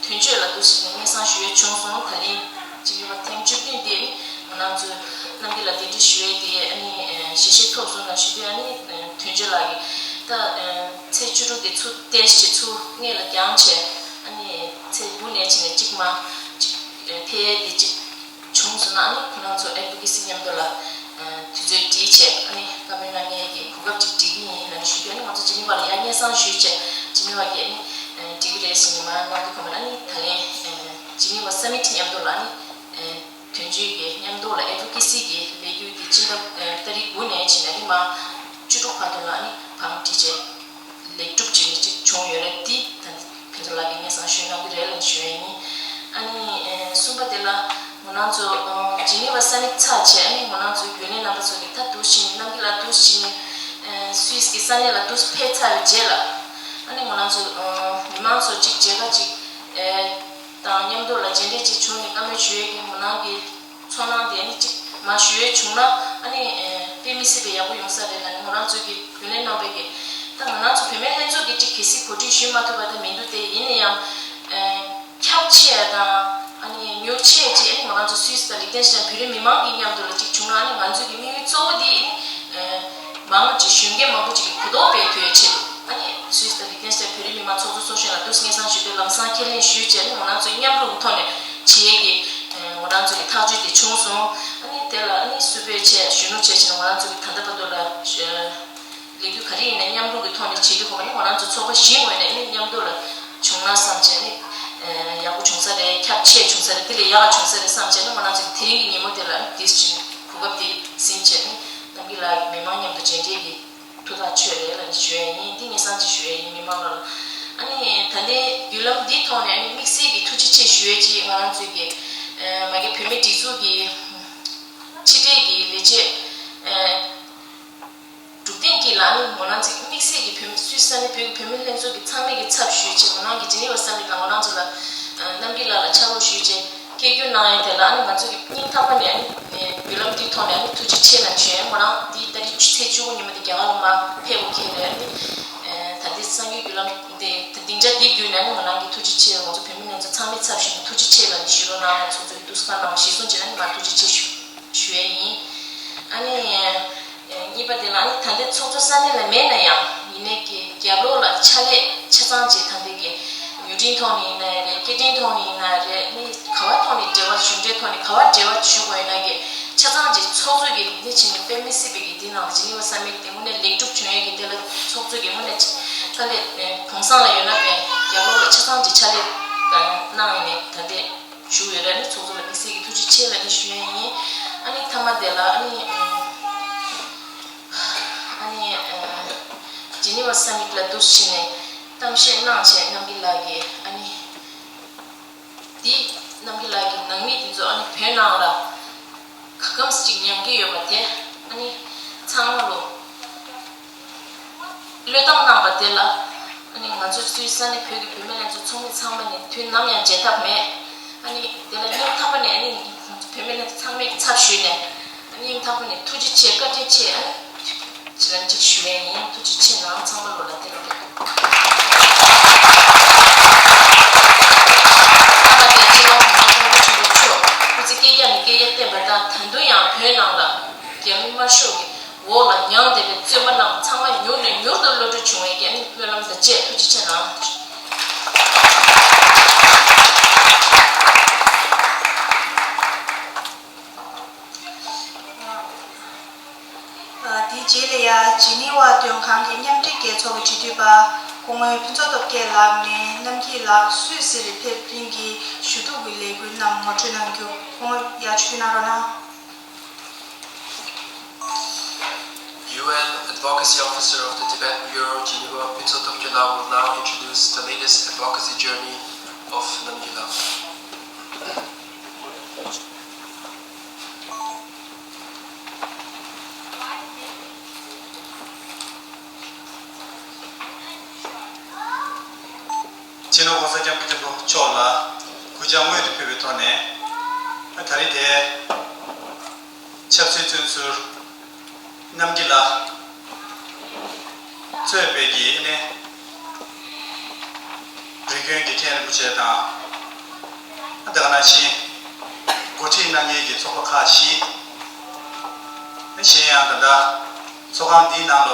དོན་གཅོད་ལ་འདུག་སེ་སྙན་སེང་ཞུ་ཡས་བྱུང་སོང་། ད་ལན་ཅིག་ཡོད་པ་ཐེངས་བཅུ་བདུན་དེ་ནི་ང་རང་ཚོ་རྣམ་རྒྱལ་ལགས་གདན་འདྲེན་ཞུ་ཡས་དེ་ཨ་ནི་ཞལ་བཞེས་ཐོབ་སོང་ལ་ཞུ་དུས་ཨ་ནི་དོན་གཅོད་ལགས་ཀྱིས་ད་ཚེས་བཅུ་དྲུག་དེ་ཚུར་བལྟས་ཤིག་ཚུར་སྔས་ལ་བརྐྱངས་བྱས་ཨ་ནི་ཚེས་དགུ་ནས་བྱས་ནས་གཅིག་མ་གཅིག་ཕེབས་ཡས་དེ་གཅིག་བྱུང་སོང་ན་ཨ་ནི་ཁོ་རང་ཚོ་ཨེ་ཌི་ཝོ་ཀེ་སི་མཉམ་དུ་ལ་དུས་ཚོད་སྒྲིལ་བྱས་ཨ་ནི་བཀའ་མོལ་གནང་མཁན་གྱི་གོ་སྐབས་ཅིག་སྒྲིལ་གྱི་ཡིན་ལབ་ནས་ཞུས་དུས་ཨ་ནི་ང་ཚོ་ཇི་ནི་ཝ་ལ་ཡང་སྙན་སེང་ཞུས་བྱས་ཇི་ནི་ཝ་གིས་ཨ་ནི་འགྲིག་གི་རེད་ཟེར་ནས་མར་གནང་དུས་ཁོ་མོ་ཨ་ནི་ད་ལན་ཇི་ནི་ཝ་ས་མིཊ་མཉམ་དུ་ལ་ཨ་ནི་དོན་གཅོད་ཀྱི་མཉམ་དུ་ལ་ཨེ་ཌི་ཝོ་ཀེ་སི་གི་ལས་འགུལ་དེ་སྤྱི་ཟླ་ཏ་རིག་དགུ་ནས་བྱས་ནས་ཨ་ནི་མར་བཅུ་དྲུག་བར་དུ་ལ་ཨ་ནི་བང་སྒྲིག་བྱས། ལེགས་གྲུབ་ཅིག་ཅིག་བྱུང་ཡོད་རེད། འདི་ད་ཕུན་ཚོགས་ལགས་ཀྱིས་སྙན་སེང་ཞུས་གནང་གི་རེད་ལབ་ཞུ་ཡ་ཡིན། ཨ་ནི་གསུམ་པ་དེ་ལ་ང་རང་ཚོ་ཇི་ནི་ཝ་ས་མིཊ་ཚར་བྱས་ཨ་ནི་ང་རང་ཚོའི་རྒྱུན་ལས་རྣམ་པ་ཚོ་གིས་ད་འདུག་སེ་རྣམ་རྒྱལ་ལགས་འདུག་སེ་སུད་སི་གི་ས་གནས་ལ་འདུག་སེ་ཕེབས་ཚར་བའི་རྗེས་ལ་ཨ་ནི་ང་རང་ཚོ་མི་མང་ཚོ་ཅིག་མཇལ་ཁ་ཅིག་དང་མཉམ་དུ་ལ་མཇལ་འཕྲད་ཅིག་བྱུང་ནས་བཀའ་མོལ་ཞུ་ཡས་ཀྱི་ང་རང་གི་ཚོར་སྣང་དེ་ནི་གཅིག་མ་ཞུ་ཡས་བྱུང་ན་ཨ་ནི་དཔེ་མི་སྲིད་པའི་ཡག་པོ་ཡོང་ས་རེད་ལབ་ནས་ང་རང་ཚོ་གི་རྒྱུན་ལས་རྣམ་པས་ཀྱི་ད་ང་རང་ཚོ་བུད་མེད་ལྷན་ཚོགས་ཀྱི་གཅིག་གལ་སྲིད་གོ་སྒྲིག་ཞུས་མ་ཐུབ་པ་ད་མི་འདུག་སྟེ་ཡིན་ན་ཡང་ཁྱབ་ཆེ་ཡ་དང་ཨ་ནི་མྱུར་ཆེ་ཡ་གཅིག་ཨ་ནི་ང་རང་ཚོ་སུད་སི་དང་ལིག་ཏེན་སི་ཊེན་བོད་རིགས་མི་མང་གི་མཉམ་དུ་ལ་གཅིག་བྱུང་ན་ཨ་ནི་ང་ཚོ་གི་དམིགས་ཡུལ་གཙོ་བོ་དེ་ཨ་ནི་མང་པོ་ཅིག་གཞོན་སྐྱེས་མང་པོ་ཅིག་གི་གོ་རྟོགས་སྤེལ་ཐུབ་ཡ་ཆེད་དུ་ཨ་ནི་སུད་སི་དང་ལིག་ཏེན་སི་ཊེན་བོད་རིགས་མི་མང་ཚོགས་གཙོ་ཚོགས་གཞོན་ལ་འདུག་སེ་སྙན་སེང་ཞུས་ཏེ་ལམ་སང་ཁས་ལེན་ཞུས་བྱས་ཨ་ནི་ང་རང་ཚོ་མཉམ་རུབ་ཐོག་ནས་བྱེད་ཡས་ཀྱི་ང་རང་ཚོ་གི་ཐག་གཅོད་དེ་བྱུང་སོང་། ཨ་ནི་དེ་ལ་ཨ་ནི་སུ་སྤེལ་བྱས་གཞོན་ནུ་བྱས་བྱས་ནས་ང་རང་ཚོ་གི་ད་ལྟ་བར་དུ་ལ་ལས་འགུལ་ག་རེ་ཡིན་ན་མཉམ་རུབ་ཀྱི་ཐོག་ནས་བྱེད་དུས་ཁོ་ནི་ང་རང་ཚོ་ཚོགས་པ་བཞིའི་ངོས་ནས་ཨ་ནི་མཉམ་དུ་ལ་བྱུང་ན་བསམ་བྱས་ནས་ཡག་པོ་བྱུང་ས་རེད། ཁྱབ་ཆེ་བྱུང་ས་རེད། དེ་ལས་ཡག་བྱུང་ས་རེད་བསམ་བྱས་ནས་ང་རང་ཚོ་གི་དེ་རིང་གི་ཉིན་མོ་དེ་ལ་དེ་བཞིན་གོ་སྐབས་དེ་ཟིན་བྱས་ནས་རྣམ་རྒྱལ་ལགས་མི་མང་མཉམ་དུ་མཇལ་འཕྲད་ཀྱི་ཐུགས་ཐག་ཆོད་རེད་ལབ་ནས་ཞུ་ཡ་ཡིན། འདི་སྙན་སེང་ཅིག་ཞུ་ཡ་ཡིན་མི་མང་ལ། ཨ་ནི་ད་ལྟའི་བརྒྱུད་ལམ་འདིའི་ཐོག་ནས་ཨ་ནི་དམིགས་བསལ་གྱི་ཐུགས་རྗེ་ཆེ་ཞུ་ཡ་ཅིག་ང་རང་ཚོའི་གི་མ་གི་བུད་མེད་སྒྲིག་འཛུགས་ཀྱི་ཕྱི་འབྲེལ་གྱི་ལས་བྱེད་སྒྲུབ་སྟེང་གི་ལ་ནི་ང་རང་ཚོའི་དམིགས་བསལ་གྱི་བོད་མི་སུད་སི་ས་གནས་བོད་ཀྱི་བུད་མེད་ལྷན་ཚོགས་ཀྱི་ཚང་མས་ཀྱི་ཚབ་ཞུས་བྱས་ང་རང་གི་ཇི་ནི་ཝ་ས་མིཊ་ལ་ང་རང་ཚོ་ལ་རྣམ་རྒྱལ་ལགས་ལ་ཕྱག་རོགས་ཞུས་བྱས། སྐད་སྒྱུར་གནང་ཡས་དེ་ལ་ཨ་ནི་ང་ཚོ་གི་སྙིང་ཐག་པ་ནས་ཨ་ནི་བརྒྱུད་ལམ་འདིའི་ཐོག་ནས་ཨ་ནི་ཐུགས་རྗེ་ཆེ་ལབ་ཞུ་ཡས། ང་རང་འདི་ཏ་རིག་ཚེས་བཅུ་དགུ་ཉིན་མོ་དེ་རྒྱ་གར་ལ་མར་ཕེབས་དགོས་ཁེལ་རེད། ཨ་ནི་ད་ལྟའི་གསར་འགྱུར་བརྒྱུད་ལམ་འདི་སྡིངས་ཆ་འདི་བརྒྱུད་ནས་ཨ་ནི་ང་རང་གི་ཐུགས་རྗེ་ཆེ། ང་ཚོ་བོད་མི་ལྷན་ཚོགས་ཚང་མའི་ཚབ་ཞུས་ནས་ཐུགས་རྗེ་ཆེ་ལབ་ནས་ཞུ་རོགས་གནང་། ང་ཚོ་ཚོ་གི་ཐུགས་སུ་ཁ་གནང་བ་གཞིར་བཟུང་བྱས་ན་ཨ་ནི་ང་ཐུགས་རྗེ་ཆེ་ཞུ་ཞུ་ཡས་ཡིན། ཨ་ནི། གཉིས་པ་དེ་ལ་ནི་ད་ལྟའི་ཚོགས་གཙོ་ས་གནས་ལ་མེད་ན་ཡང་ཡིན་ནའི་ཀྱི་རྒྱབ་ལོགས་ལ་ཕྱག་ལས་ཆ་ཚང་ཅིག་ད་ལྟའི་ཀྱི་མྱུར་འཕྲིན་ཐོག་ནས་ཡིན་ན་རེད། སྐད་འཕྲིན་ཐོག་ནས་ཡིན་ན་རེད། ནི་ག་བ་ཐོག་ནས་འབྲེལ་བ་གཞུང་འབྲེལ་ཐོག་ནས་ག་བ་འབྲེལ་བ་ཞུ་དགོས་ཡིན་ན་ཀྱི་ཆ་ཚང་ཅིག་ཚོགས་གཙོ་གི་ནི་བྱས་ནས་དཔེ་མི་སྲིད་པའི་ཀྱི་འདི་ནང་ལ་ཇི་ནི་ཝ་ས་མིཊ་དེ་དངོས་གནས་ལེགས་གྲུབ་བྱུང་ཡས་ཀྱི་དེ་ལ་ཚོགས་གཙོ་གི་དངོས་གནས་དཀའ་ལས་གོང་སང་ལ་ཡོད་ན་པས་རྒྱབ་ལོགས་ལ་ཆ་ཚང་ཅིག་ཕྱག་ལས་གནང་ཡིན་ནས་ད་ལྟའི། ཞུ་ཡོད་རེད། ཨ་ནི་ཚོགས་གཙོ་ལ་དམིགས་བསལ་གྱི་ཐུགས་རྗེ་ཆེ་ལབ་ནས་ཞུ་ཡ་ཡིན། ཨ་ནི་མཐའ་མ་དེ་ལ་ཨ་ནི་ཨ་ནི་ཇི་ནི་ཝ་ས་མིཊ་ལ་འདུག་སེ་བྱས་ནས་གཏམ་བཤད་གནང་བྱས་རྣམ་རྒྱལ་ལགས་ཀྱིས་ཨ་ནི་འདི་རྣམ་རྒྱལ་ལགས་ཀྱི་ནང་མི་དེ་ཚོ་ཨ་ནི་བོད་ནང་ལ་ག་གམ་ཅིག་མྱང་གི་ཡོད་པ་དེ་ཨ་ནི་ཚང་མ་ལོ། བློས་བཏང་གནང་བ་དེ་ལ་ཨ་ནི་ང་ཚོ་སུད་སི་ས་གནས་བོད་ཀྱི་བུད་མེད་ལྷན་ཚོགས་ཚོགས་མི་ཚང་མ་ནས་དུས་ནམ་ཡང་བརྗེད་ཐབས་མེད། ཨ་ནི་དེ་ལ་སྙིང་ཐག་པ་ནས་ཨ་ནི་བུད་མེད་ལྷན་ཚོགས་ཚང་མའི་ཚབ་ཞུས་ནས་ཨ་ནི་སྙིང་ཐག་པ་ནས་ཐུགས་རྗེ་ཆེ་བཀའ་དྲིན་ཆེ། ཨ་ནི་ཅི་ལན་གཅིག་ཞུ་ཡས་ཡིན། ཐུགས་རྗེ་ཆེ་གནང་། ཚང་མ་ལོ་ལ་བདེ་ལ་རེད། ཨ་མ་དེ་སྤྱི་ནོར་གོང་ས་སྐྱབས་མགོན་ཆེན་པོ་མཆོག་སྐུ་ཚེ་བསྐལ་བརྒྱ་ནས་བསྐལ་བརྒྱར་བརྟན་པ་དང་ད་དུང་ཡང་བོད་ནང་ལ་རྒྱ་མི་དམར་ཤོག་གི་འོག་ལ་མྱངས་བསྡད་པའི་བཙོན་པ་རྣམས་ཚང་མ་མྱུར་ནས་མྱུར་དུ་གློད་གྲོལ་བྱུང་བའི་རྒྱ་མི་སྨོན་ལམ་དང་བཅས་ཐུགས་རྗེ་ཆེ་གནང་། དེའི་རྗེས་ལ་ཡ་ཇི་ནི་ཝ་དོན་ཁང་གི་མཉམ་འབྲེལ་རྒྱལ་ཚོགས་ཀྱི་སྤྱི་འཐུས་པ་སྐུ་ངོ་ཕུན་ཚོགས་སྟོབས་རྒྱལ་ལགས་ནས་རྣམ་རྒྱལ་ལགས་སུད་སི་རུ་ཕེབས་རིང་གི་ཞུ་གཏུག་གི་ལས་འགུལ་རྣམས་ངོ་སྤྲོད་གནང་རྒྱུ། སྐུ་ངོ་ཡར་ཆིབས་བསྒྱུར་གནང་རོགས་གནང་། U N Advocacy Officer of the Tibetan Bureau, Geneva, Phuntsog Topkyola will now introduce the latest advocacy journey of Namgyal Lhasa. སྤྱི་ནོར་༸གོང་ས་༸སྐྱབས་མགོན་ཆེན་པོ་མཆོག་ལ་གུས་ཕྱག་སྔོན་དུ་ཕུལ་བའི་ཐོག་ནས། ད་རེས་དེ་ཆབ་སྲིད་བཙོན་ཟུར་རྣམ་རྒྱལ་ལགས་གཙོས་པའི་གི་ཨ་ནི་རིགས་མཐུན་གྱི་མཁན་རིན་པོ་ཆེ་དང་། ད་ག་ནང་བཞིན་འགོ་ཁྲིད་གནང་མཁན་གྱི་ཚོགས་པ་ཁག་ཅིག་གཞན་ཡང་ད་ལྟ་ཚོགས་ཁང་འདིའི་ནང་ལ་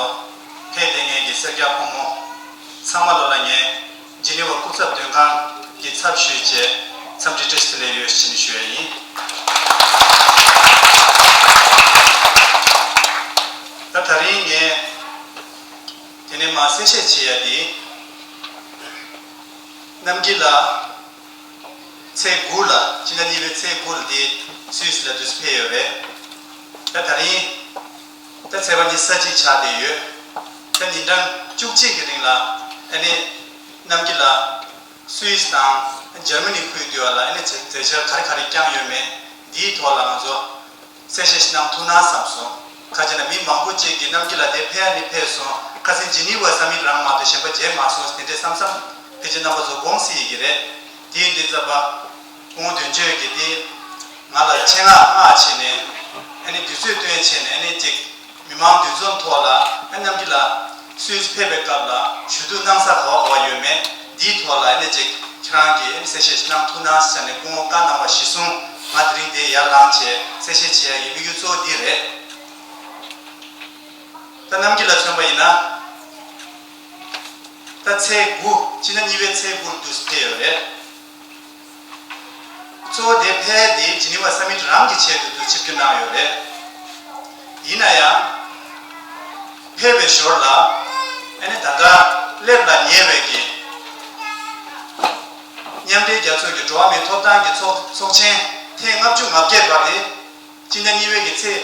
ཕེབས་བསྡད་མཁན་གྱི་སེར་སྐྱ་ཕོ་མོ་ཚང་མ་ལོ་ལ་ངས་ཇི་ནི་ཝ་སྐུ་ཚབ་མགྲོན་ཁང་གི་ཚབ་ཞུས་བྱས་འཚམས་འདྲི་བཀྲ་ཤིས་བདེ་ལེགས་ཡོད་ཟེར་ནས་ཞུ་ཡ་ཡིན། ད་ད་རིང་ངས་དེ་ནས་མར་གསལ་བཤད་བྱེད་ཡ་དེ། རྣམ་རྒྱལ་ལགས་ཚེས་དགུ་ལ་སྤྱི་ཟླ་གཉིས་པའི་ཚེས་དགུ་ལ་དེ་སུད་སི་ལ་དུས་སུ་ཕེབས་ཡོད་རེད། ད་ད་རིང་ད་ཚེས་པ་ཉི་ཤུ་རྩ་གཅིག་ཆགས་བསྡད་ཡོད། ད་ཉིན་གྲངས་བཅུ་གཅིག་གི་རིང་ལ་ཨ་ནི་རྣམ་རྒྱལ་ལགས་སུད་སི་དང་འཇར་མ་ནི་ཁུལ་དུ་ཡོད་ལ་ཨ་ནི་མཛད་འཆར་ག་རེ་ག་རེ་བསྐྱངས་ཡོད་མེད་འདིའི་ཐོག་ལ་ང་ཚོ་གསལ་བཤད་ཞིག་གནང་ཐུབ་ན་བསམ་སོང་། ག་ཅི་ན་མི་མང་པོ་ཅིག་གིས་རྣམ་རྒྱལ་ལགས་དེ་ཕེབས་ནི་ཕེབས་སོང་། ཁ་སང་ཇི་ནི་ཝ་ས་མིད་རང་མ་གཏོགས་གཞན་པ་མཇལ་མ་སོང་དེ་འདྲའི་བསམ་བསམ་ཕལ་ཆེར་རྣམ་པ་ཚོ་དགོངས་སྲིད་ཡི་གི་རེད། དེ་ཡིན་དུས་ཙམ་པ་སྐུ་ངོ་དོན་གཅོད་ཀྱིས་དེ་ང་ལ་ཆེད་མངགས་མངགས་བྱས་ནས་ཨ་ནི་དུས་ཚོད་བཏོན་བྱས་ནས་ཨ་ནི་ཅིག་མི་མང་འདུ་འཛོམས་ཐོག་ལ་ཨ་རྣམ་རྒྱལ་ལགས་སུད་སི་ཕེབས་པའི་སྐབས་ལ་ཞུ་གཏུག་གནང་ས་ག་བ་ག་བ་ཡོད་མེད་འདིའི་ཐོག་ལ་ཨ་ནི་ཅིག་ཁྱེད་རང་གིས་ཨ་ནི་གསལ་བཤད་ཞིག་གནང་ཐུབ་ན་ཟེར་ནས་སྐུ་ངོ་བཀའ་གནང་བ་གཞིར་བཟུང་ང་དེ་རིང་འདིར་ཡར་ལངས་བྱས་གསལ་བཤད་བྱེད་ཡ་ཡི་དམིགས་ཡུལ་གཙོ་བོ་འདི་རེད། ད་རྣམ་རྒྱལ་ལགས་མཚོན་པ་ཡིན་ན། ད་ཚེས་དགུ་སྤྱི་ཟླ་གཉིས་པའི་ཚེས་དགུ་ལ་དུས་སུ་ཕེབས་ཡོད་རེད། གཙོ་བོ་དེ་ཕེབས་དེ་ཇི་ནི་ཝ་ས་མིད་རང་གི་ཆེད་དུ་དུས་ཆིབས་བསྒྱུར་གནང་ཡོད་རེད། ཡིན་ན་ཡང་། ཕེབས་པའི་ཞོར་ལ་ཨ་ནི་ད་ལྟ་སླེབས་ལ་ཉེ་བའི་གི་མཉམ་འབྲེལ་རྒྱལ་ཚོགས་ཀྱི་འགྲོ་བ་མིའི་ཐོབ་ཐང་གི་ཚོགས་ཚོགས་ཆེན་ཐེངས་ལྔ་བཅུ་ང་བརྒྱད་པ་དེ་སྤྱི་ཟླ་གཉིས་པའི་གི་ཚེས་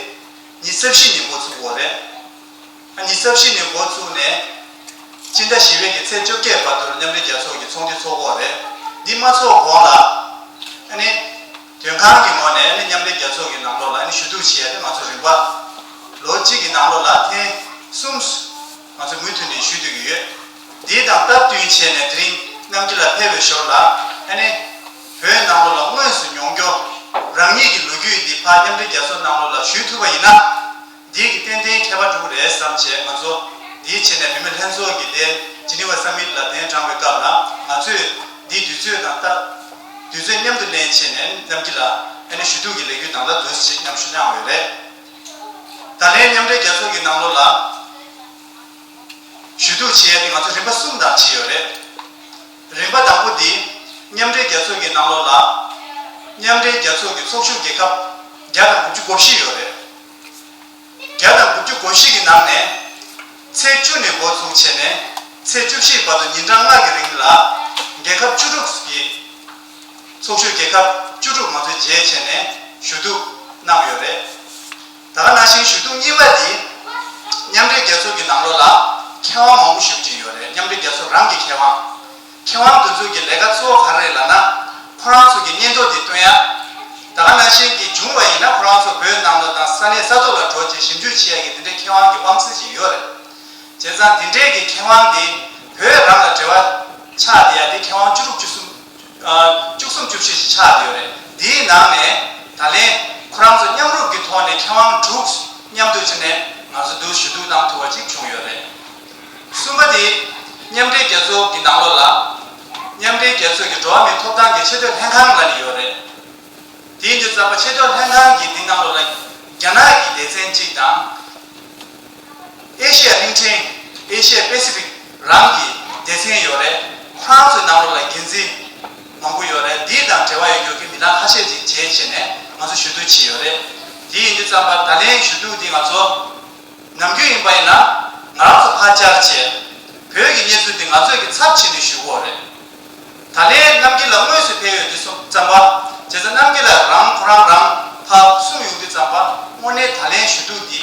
ཉི་ཤུ་རྩ་བཞི་ཉིན་འགོ་ཚུགས་ཡོད་རེད། ཉི་ཤུ་རྩ་བཞི་ནས་འགོ་བཙུགས་ནས་སྤྱི་ཟླ་བཞི་པའི་གི་ཚེས་བཅོ་བརྒྱད་བར་དུ་མཉམ་འབྲེལ་རྒྱལ་ཚོགས་ཀྱི་ཚོགས་འདུ་ཚོགས་ཀྱི་ཡོད་རེད། འདི་མ་ཚོགས་གོང་ལ་ཨ་ནི་དོན་ཁང་གི་ངོས་ནས་ཨ་ནི་མཉམ་འབྲེལ་རྒྱལ་ཚོགས་ཀྱི་ནང་ལོགས་ལ་ཨ་ནི་ཞུ་གཏུག་བྱེད་ཡ་དེ་ང་ཚོ་རིམ་པ་ལོ་གཅིག་གི་ནང་ལོགས་ལ་ཐེངས་གསུམ་ང་ཚོ་མུ་མཐུད་ནས་ཞུ་སྡོད་ཀྱི་ཡོད། འདི་དང་སྟབས་བསྟུན་བྱས་ནས་དེ་རིང་རྣམ་རྒྱལ་ལགས་ཕེབས་པའི་ཞོར་ལ་ཨ་ནི་བོད་ནང་ལོགས་ལ་དངོས་སུ་མྱོང་རྒྱུ་རང་ཉིད་ཀྱི་ལོ་རྒྱུས་འདི་ཕར་མཉམ་འབྲེལ་རྒྱལ་ཚོགས་ནང་ལོགས་ལ་ཞུས་ཐུབ་པ་ཡིན་ན། འདི་གི་ཏན་ཏན་ཁྱད་པར་འགྲོ་གི་རེད་བསམ་བྱས་ང་ཚོ་འདིའི་ཆེད་ནས་བུད་མེད་ལྷན་ཚོགས་ཀྱི་དེ་ཇི་ནི་ཝ་ས་མིད་ལ་གདན་དྲངས་པའི་སྐབས་ལ་ང་ཚོས་འདིའི་དུས་ཚོད་དང་ལྟ་དུས་ཚོད་མཉམ་དུ་ལེན་བྱས་ནས་རྣམ་རྒྱལ་ལགས་ཨ་ནི་ཞུ་གཏུག་གི་ལས་འགུལ་དང་ལ་འདུག་ཅེས་མཉམ་ཞུ་གནང་ཡོད་རེད། ད་ལན་མཉམ་འབྲེལ་རྒྱལ་ཚོགས་ཀྱི་ནང་ལོགས་ལ་ཞུ་གཏུག་བྱེད་ཡ་དེ་ང་ཚོ་རིམ་པ་གསུམ་དང་བྱས་ཡོད་རེད། རིམ་པ་དང་པོ་འདི་མཉམ་འབྲེལ་རྒྱལ་ཚོགས་ཀྱི་ནང་ལོགས་ལ་མཉམ་འབྲེལ་རྒྱལ་ཚོགས་ཀྱི་ཚོགས་ཞུགས་རྒྱལ་ཁབ་བརྒྱ་དང་དགུ་བཅུ་གོ་བཞི་ཡོད་རེད། བརྒྱ་དང་དགུ་བཅུ་གོ་བཞི་གི་ནང་ནས་ཚེས་བཅུ་ནས་འགོ་ཚུགས་བྱས་ནས་ཚེས་བཅུ་བཞི་བར་དུ་ཉིན་གྲངས་ལྔ་གི་རིང་ལ་རྒྱལ་ཁབ་བཅུ་དྲུག་གི་ཚོགས་ཞུགས་རྒྱལ་ཁབ་བཅུ་དྲུག་ང་ཚོས་མཇལ་བྱས་ནས་ཞུ་གཏུག་གནང་ཡོད་རེད། ད་ག་ནང་བཞིན་ཞུ་གཏུག་གཉིས་པ་འདི་མཉམ་འབྲེལ་རྒྱལ་ཚོགས་ཀྱི་ནང་ལོགས་ལ་མཁས་དབང་མང་པོ་ཞིག་ཕྱིན་ཡོད་རེད། མཉམ་འབྲེལ་རྒྱལ་ཚོགས་རང་གི་མཁས་དབང་། མཁས་དབང་དེ་ཚོ་གི་ལས་ཀ་གཙོ་བོ་ག་རེ་རེད་ལབ་ན། ཁོ་རང་ཚོ་གི་སྙན་ཐོ་དེ་སྟོན་ཡ། ད་ག་ནང་བཞིན་གྱི་བྱུང་བ་ཡིན་ན་ཁོ་རང་ཚོ་བོད་ནང་ལོགས་དང་ས་གནས་ས་ཐོག་ལ་འགྲོ་བྱས་ཞིབ་འཇུག་བྱེད་ཡ་གི་དེ་འདྲའི་མཁས་དབང་གི་དབང་ཚད་ཅིག་ཡོད་རེད། བྱས་ཙང་དེ་འདྲའི་གི་མཁས་དབང་དེ་བོད་རང་ལ་འབྲེལ་བ་ཆགས་བསྡད་ཡ་དེ་མཁས་དབང་བཅུ་དྲུག་བཅུ་གསུམ། ཨ། བཅུ་གསུམ་བཅུ་བཞི་ཞིག་ཆགས་བསྡད་ཡོད་རེད། དེའི་ནང་ནས་ད་ལན་ཁོ་རང་ཚོ་མཉམ་རུབ་ཀྱི་ཐོག་ནས་མཁས་དབང་དྲུག་མཉམ་དུ་བྱས་ནས་ང་ཚོ་འདིར་ཞུ་གཏུག་གནང་ཐུབ་པ་ཅིག་བྱུང་ཡོད་རེད། གསུམ་པ་དེ་མཉམ་འབྲེལ་རྒྱལ་ཚོགས་ཀྱི་ནང་ལོགས་ལ་མཉམ་འབྲེལ་རྒྱལ་ཚོགས་ཀྱི་འགྲོ་བ་མིའི་ཐོབ་ཐང་གི་ཆེས་མཐོའི་ལྷན་ཁང་ལབ་ནས་ཡོད་རེད། དེ་ཡིན་དུས་ཙམ་པ་ཆེས་མཐོའི་ལྷན་ཁང་གི་འདི་ནང་ལོགས་ལ་རྒྱ་ནག་གི་སྡེ་ཚན་གཅིག་དང་། ཨེ་ཤི་ཡ་གླིང་ཕྲན། ཨེ་ཤི་ཡ་པེ་སི་ཕིག་རང་གི་སྡེ་ཚན་ཡོད་རེད། ཁོ་རང་ཚོའི་ནང་ལོགས་ལ་འགན་འཛིན་མང་པོ་ཡོད་རེད། འདི་དང་འབྲེལ་བ་ཡོད་རྒྱུ་གི་མི་སྣ་ཁ་ཤས་ཅིག་མཇལ་བྱས་ནས་ང་ཚོ་ཞུ་གཏུག་བྱས་ཡོད་རེད། དེ་ཡིན་དུས་ཙམ་པ་ད་ལན་ཞུ་གཏུག་འདི་ང་ཚོ་ནམ་རྒྱུན་ཡིན་པ་ཡིན་ན་ང་རང་ཚོ་ཕར་བཅར་བྱས། བོད་ཀྱི་གནས་ཚུལ་འདི་ང་ཚོས་ཀྱི་ཚབ་བྱས་ནས་ཞུ་དགོས་རེད། ད་ལན་རྣམ་རྒྱལ་ལགས་དངོས་སུ་ཕེབས་ཡོང་དུས་སོང་ཙམ་པ། བྱས་ཙང་རྣམ་རྒྱལ་ལགས་རང་ཁོ་རང་རང་ཕར་གསུངས་ཡོང་དུས་ཙམ་པ་དངོས་གནས་ད་ལན་ཞུ་གཏུག་འདི་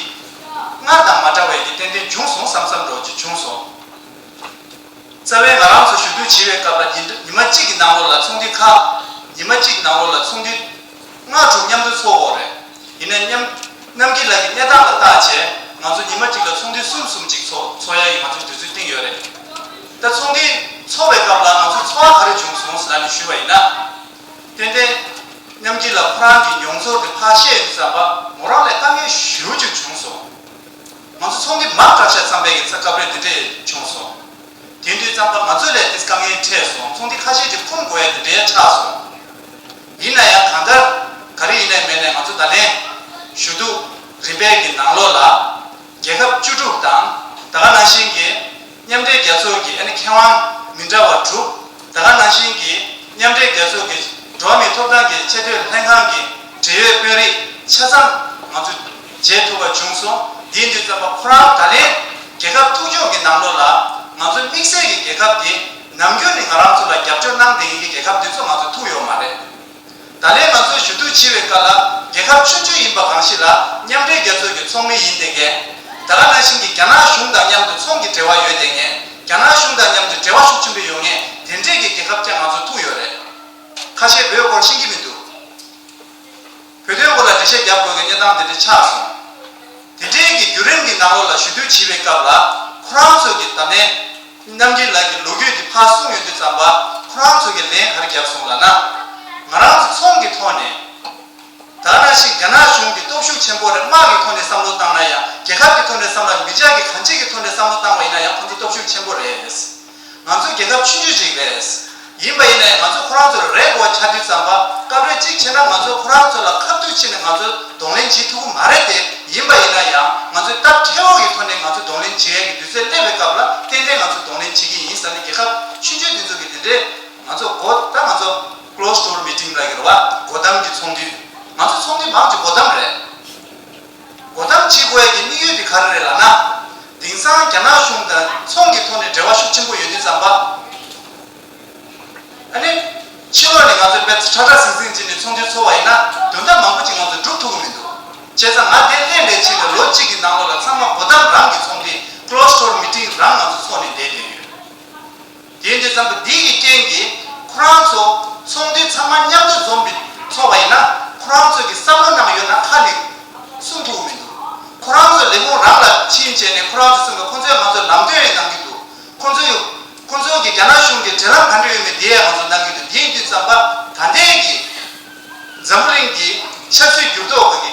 སྔར་དང་མ་འདྲ་བའི་གི་ཏན་ཏན་བྱུང་སོང་བསམ་བསམ་འདྲ་བོ་ཅིག་བྱུང་སོང་། རྩ་བའི་ང་རང་ཚོ་ཞུ་གཏུག་བྱེད་པའི་སྐབས་ལ་ཉིན་ཉི་མ་གཅིག་གི་ནང་ལོགས་ལ་ཚོགས་འདུ་ཁག་ཉི་མ་གཅིག་གི་ནང་ལོགས་ལ་ཚོགས་འདུ་ལྔ་དྲུག་མཉམ་དུ་ཚོགས་ཡོད་རེད། ཡིན་ན་མཉམ་རྣམ་རྒྱལ་ལགས་ཀྱི་གནས་སྟངས་ལ་བལྟས་བྱས་ང་ཚོ་ཉི་མ་གཅིག་ལ་ཚོགས་འདུ་གསུམ་གསུམ་ཅིག་ཚོགས་ཚོགས་ཡ་ཡི་ང་ཚོ་དུས་ཚོད་བཏིང་ཡོད་རེད། ད་ཚོགས་འདུ་ཚོགས་པའི་སྐབས་ལ་ང་ཚོ་ཚོགས་པ་ག་རེ། ཞུས་པ་ཡིན་ན། ཏན་ཏན་མཉམ་སྐྱིད་ལགས་ཁོ་རང་གི་མྱོང་ཚོར་དེ་ཕར་བཤད་ཡོང་དུས་ཙམ་པ་མོ་རང་ལ་དཀའ་ངལ་ཞེ་པོ་ཅིག་བྱུང་སོང་། ང་ཚོ་ཚོགས་འདུ་མང་དྲགས་ཤག་འཚམས་པའི་གི་ཚ་སྐབས་རེ་དེ་འདྲས་བྱུང་སོང་། དེ་དུས་ཙམ་པ་ང་ཚོ་ལས་དེ་དཀའ་ངལ་འཕྲད་སོང་། ཚོགས་འདུ་ཁ་ཤས་ཅིག་ཁུམ་དགོས་ཡ་དེ་འདྲའི་ཆགས་སོང་། ཡིན་ན་ཡང་གང་ལྟར་ག་རེ་ཡིན་ནའི་མིན་ནའི་ང་ཚོ་ད་ལན་ཞུ་གཏུག་རིམ་པའི་གི་ནང་ལོགས་ལ་རྒྱལ་ཁབ་བཅུ་དྲུག་དང་ད་ག་ནང་བཞིན་གྱི་མཉམ་འབྲེལ་རྒྱལ་ཚོགས་ཀྱི་ཨ་ནི་མཁས་དབང་མི་འདྲ་བ་དྲུག་ད་ག་ནང་བཞིན་གྱི་མཉམ་འབྲེལ་རྒྱལ་ཚོགས་ཀྱི་འགྲོ་བ་མིའི་ཐོབ་ཐང་གི་ཆེས་མཐོའི་ལྷན་ཁང་གི་འབྲེལ་ཡོད་དཔོན་རིགས་ཆ་ཚང་ང་ཚོ་མཇལ་ཐུབ་པ་བྱུང་སོང་། འདིའི་དུས་ཙམ་པ་ཁོ་རང་ད་ལན་རྒྱལ་ཁབ་མཐུན་ཕྱོགས་ཀྱི་ནང་ལོགས་ལ་ང་ཚོ་དམིགས་བསལ་གྱི་རྒྱལ་ཁབ་དེ་ནམ་རྒྱུན་ནས་ང་རང་ཚོ་ལ་རྒྱབ་སྐྱོར་གནང་བསྡད་མཁན་གྱི་རྒྱལ་ཁབ་དེ་ཚོ་ང་ཚོ་ཐུག་ཡོད་མ་རེད། ད་ལན་ང་ཚོས་ཞུ་གཏུག་བྱེད་པའི་སྐབས་ལ་རྒྱལ་ཁབ་ཆུང་ཆུང་ཡིན་པ་གང་ཞིག་ལ་མཉམ་འབྲེལ་རྒྱལ་ཚོགས་ཀྱི་ཚོགས་མི་ཡིན་བསྡད་མཁན། ད་ག་ནང་བཞིན་གྱི་རྒྱ་ནག་གཞུང་དང་མཉམ་དུ་ཚོང་གི་འབྲེལ་བ་ཡོད་བསྡད་མཁན། རྒྱ་ནག་གཞུང་དང་མཉམ་དུ་འབྲེལ་བ་ཤུགས་ཆེན་པོ་ཡོད་མཁན་དེ་འདྲས་ཀྱི་རྒྱལ་ཁབ་ཅིག་ང་ཚོ་ཐུག་ཡོད་རེད། ཁ་ཤས་བོད་སྐོར་ཤེས་ཀྱི་མི་འདུག་བོད་དོན་སྐོར་ལ་འགྲེལ་བཤད་རྒྱབ་དགོས་ཀྱི་གནས་སྟངས་དེ་འདྲ་ཆགས་སོང་། དེ་འདྲའི་གི་བརྒྱུད་རིམ་གྱི་ནང་ལོགས་ལ་ཞུ་གཏུག་བྱེད་པའི་སྐབས་ལ་ཁོ་རང་ཚོ་གི་ད་ནས་རྣམ་རྒྱལ་ལགས་ཀྱི་ལོ་རྒྱུས་དེ་ཕར་གསུངས་ཡོང་དུས་ཙམ་པ་ཁོ་རང་ཚོ་གི་ལན་ག་རེ་བརྒྱབ་སོང་ལབ་ན། ང་རང་ཚོ་ཚོང་གི་ཐོག་ནས་ད་ག་ནང་བཞིན་རྒྱ་ནག་གཞུང་གི་སྟོབས་ཤུགས་ཆེན་པོ་རེད། དམག་གི་ཐོག་ནས་བསམ་བློ་བཏང་ན་ཡང་རྒྱལ་ཁབ་ཀྱི་ཐོག་ནས་བསམ་བློ་མི་ཆགས་ཀྱི་གང་ཅིའི་ཐོག་ནས་བསམ་བློ་བཏང་བ་ཡིན་ན་ཡང་ཁོང་ཚོ་སྟོབས་ཤུགས་ཆེན་པོ་རེད། ང་ཚོ་རྒྱལ་ཁབ་ཆུང་ཆུང་ཅིག་རེད། ཡིན་པ་ཡིན་ནའི་ང་ཚོ་ཁོ་རང་ཚོར་རེ་དགོས་པ་ཆགས་དུས་ཙམ་པ་སྐབས་རེ་གཅིག་བྱས་ན་ང་ཚོ་ཁོ་རང་ཚོ་ལ་ཁ་ཐུག་ཕྱིན་ནས་ང་ཚོ་གདོང་ལེན་བྱེད་ཐུབ་ཀྱི་མ་རེད་དེ། ཡིན་པ་ཡིན་ན་ཡང་ང་ཚོས་སྟབས་ཁྲལ་བོ་གི་ཐོག་ནས་ང་ཚོ་གདོང་ལེན་བྱེད་ཡས་ཀྱི་དུས་ཚོད་སླེབས་པའི་སྐབས་ལ་ཏན་ཏན་ང་ཚོ་གདོང་ལེན་བྱེད་ཀྱི་ཡིན་ཟེར་ནས་རྒྱལ་ཁབ་ཆུང་ཆུང་དེ་ཚོ་གི་དེ་འདྲའི་ང་ཚོ་སྒོ་ད་ང་ཚོ་closed door meeting་ལབ་ཀྱི་རེད་བ། སྒོ་བསྡམས་ཀྱི་ཚོགས་འདུ། ང་ཚོ་ཚོགས་འདུ་མང་ཆེ་སྒོ་བསྡམས་རེད། སྒོ་བསྡམས་བྱེད་དགོས་ཡ་གི་དམིགས་ཡུལ་དེ་ག་རེ་རེད་ལབ་ན། དེང་སང་རྒྱ་ནག་གཞུང་དང་ཚོང་གི་ཐོག་ནས་འབྲེལ་བ་ཤུགས་ཆེན་པོ་ཡོད་དུས་ཙམ་པ། ཨ་ནི། ཕྱི་ལོགས་ནས་ང་ཚོ་དཔེ་ཁྲ་ཁྲ་ཟིང་ཟིང་བྱས་ནས་ཚོགས་འདུ་ཚོགས་པ་ཡིན་ན་དོན་དག་མང་པོ་ཅིག་ང་ཚོ་སྒྲུབ་ཐུབ་ཀྱི་མི་འདུག་བྱས་ཙང་ང་དེ་སླེབས་ནས་ཕྱིན་ནས་ལོ་གཅིག་གི་ནང་ལོགས་ལ་ཚང་མ་སྒོ་བསྡམས་རང་གི་ཚོགས་འདུ་closed door meeting་རང་ང་ཚོ་ཚོགས་ནས་བསྡད་བསྡད་ཡོད། དེ་ཡིན་དུས་ཙམ་པ་འདི་གི་རྐྱེན་གྱིས་ཁོ་རང་ཚོ་ཚོགས་འདུ་ཚང་མ་མཉམ་དུ་འཛོམས་པའི་ཚོགས་པ་ཡིན་ན་ཁོ་རང་ཚོ་གི་བསམ་བློ་ནང་ཡོད་ན་ཁ་ནས་གསུང་ཐུབ་ཀྱི་མི་འདུག་ཁོ་རང་ཚོ་ལས་ཁུངས་རང་ལ་ཕྱིན་བྱས་ནས་ཁོ་རང་ཚོ་གསུང་གི་ཁོ་ཚོས་ང་ཚོ་ལམ་སྟོན་ཡང་གནང་གི་འདུག་ཁོ་ཚོ་ཡོད། ཁོ་ཚོ་གི་རྒྱ་ནག་གཞུང་གི་འབྲེལ་ལམ་ག་འདྲ་ཡོད་མེད་དེ་ཡང་ང་ཚོ་གནང་གི་འདུག་དེ་ཡིན་དུས་ཙམ་པ་ད་ལྟའི་གི་འཛམ་བུ་གླིང་གི་ཆབ་སྲིད་འགྱུར་ལྡོག་གི་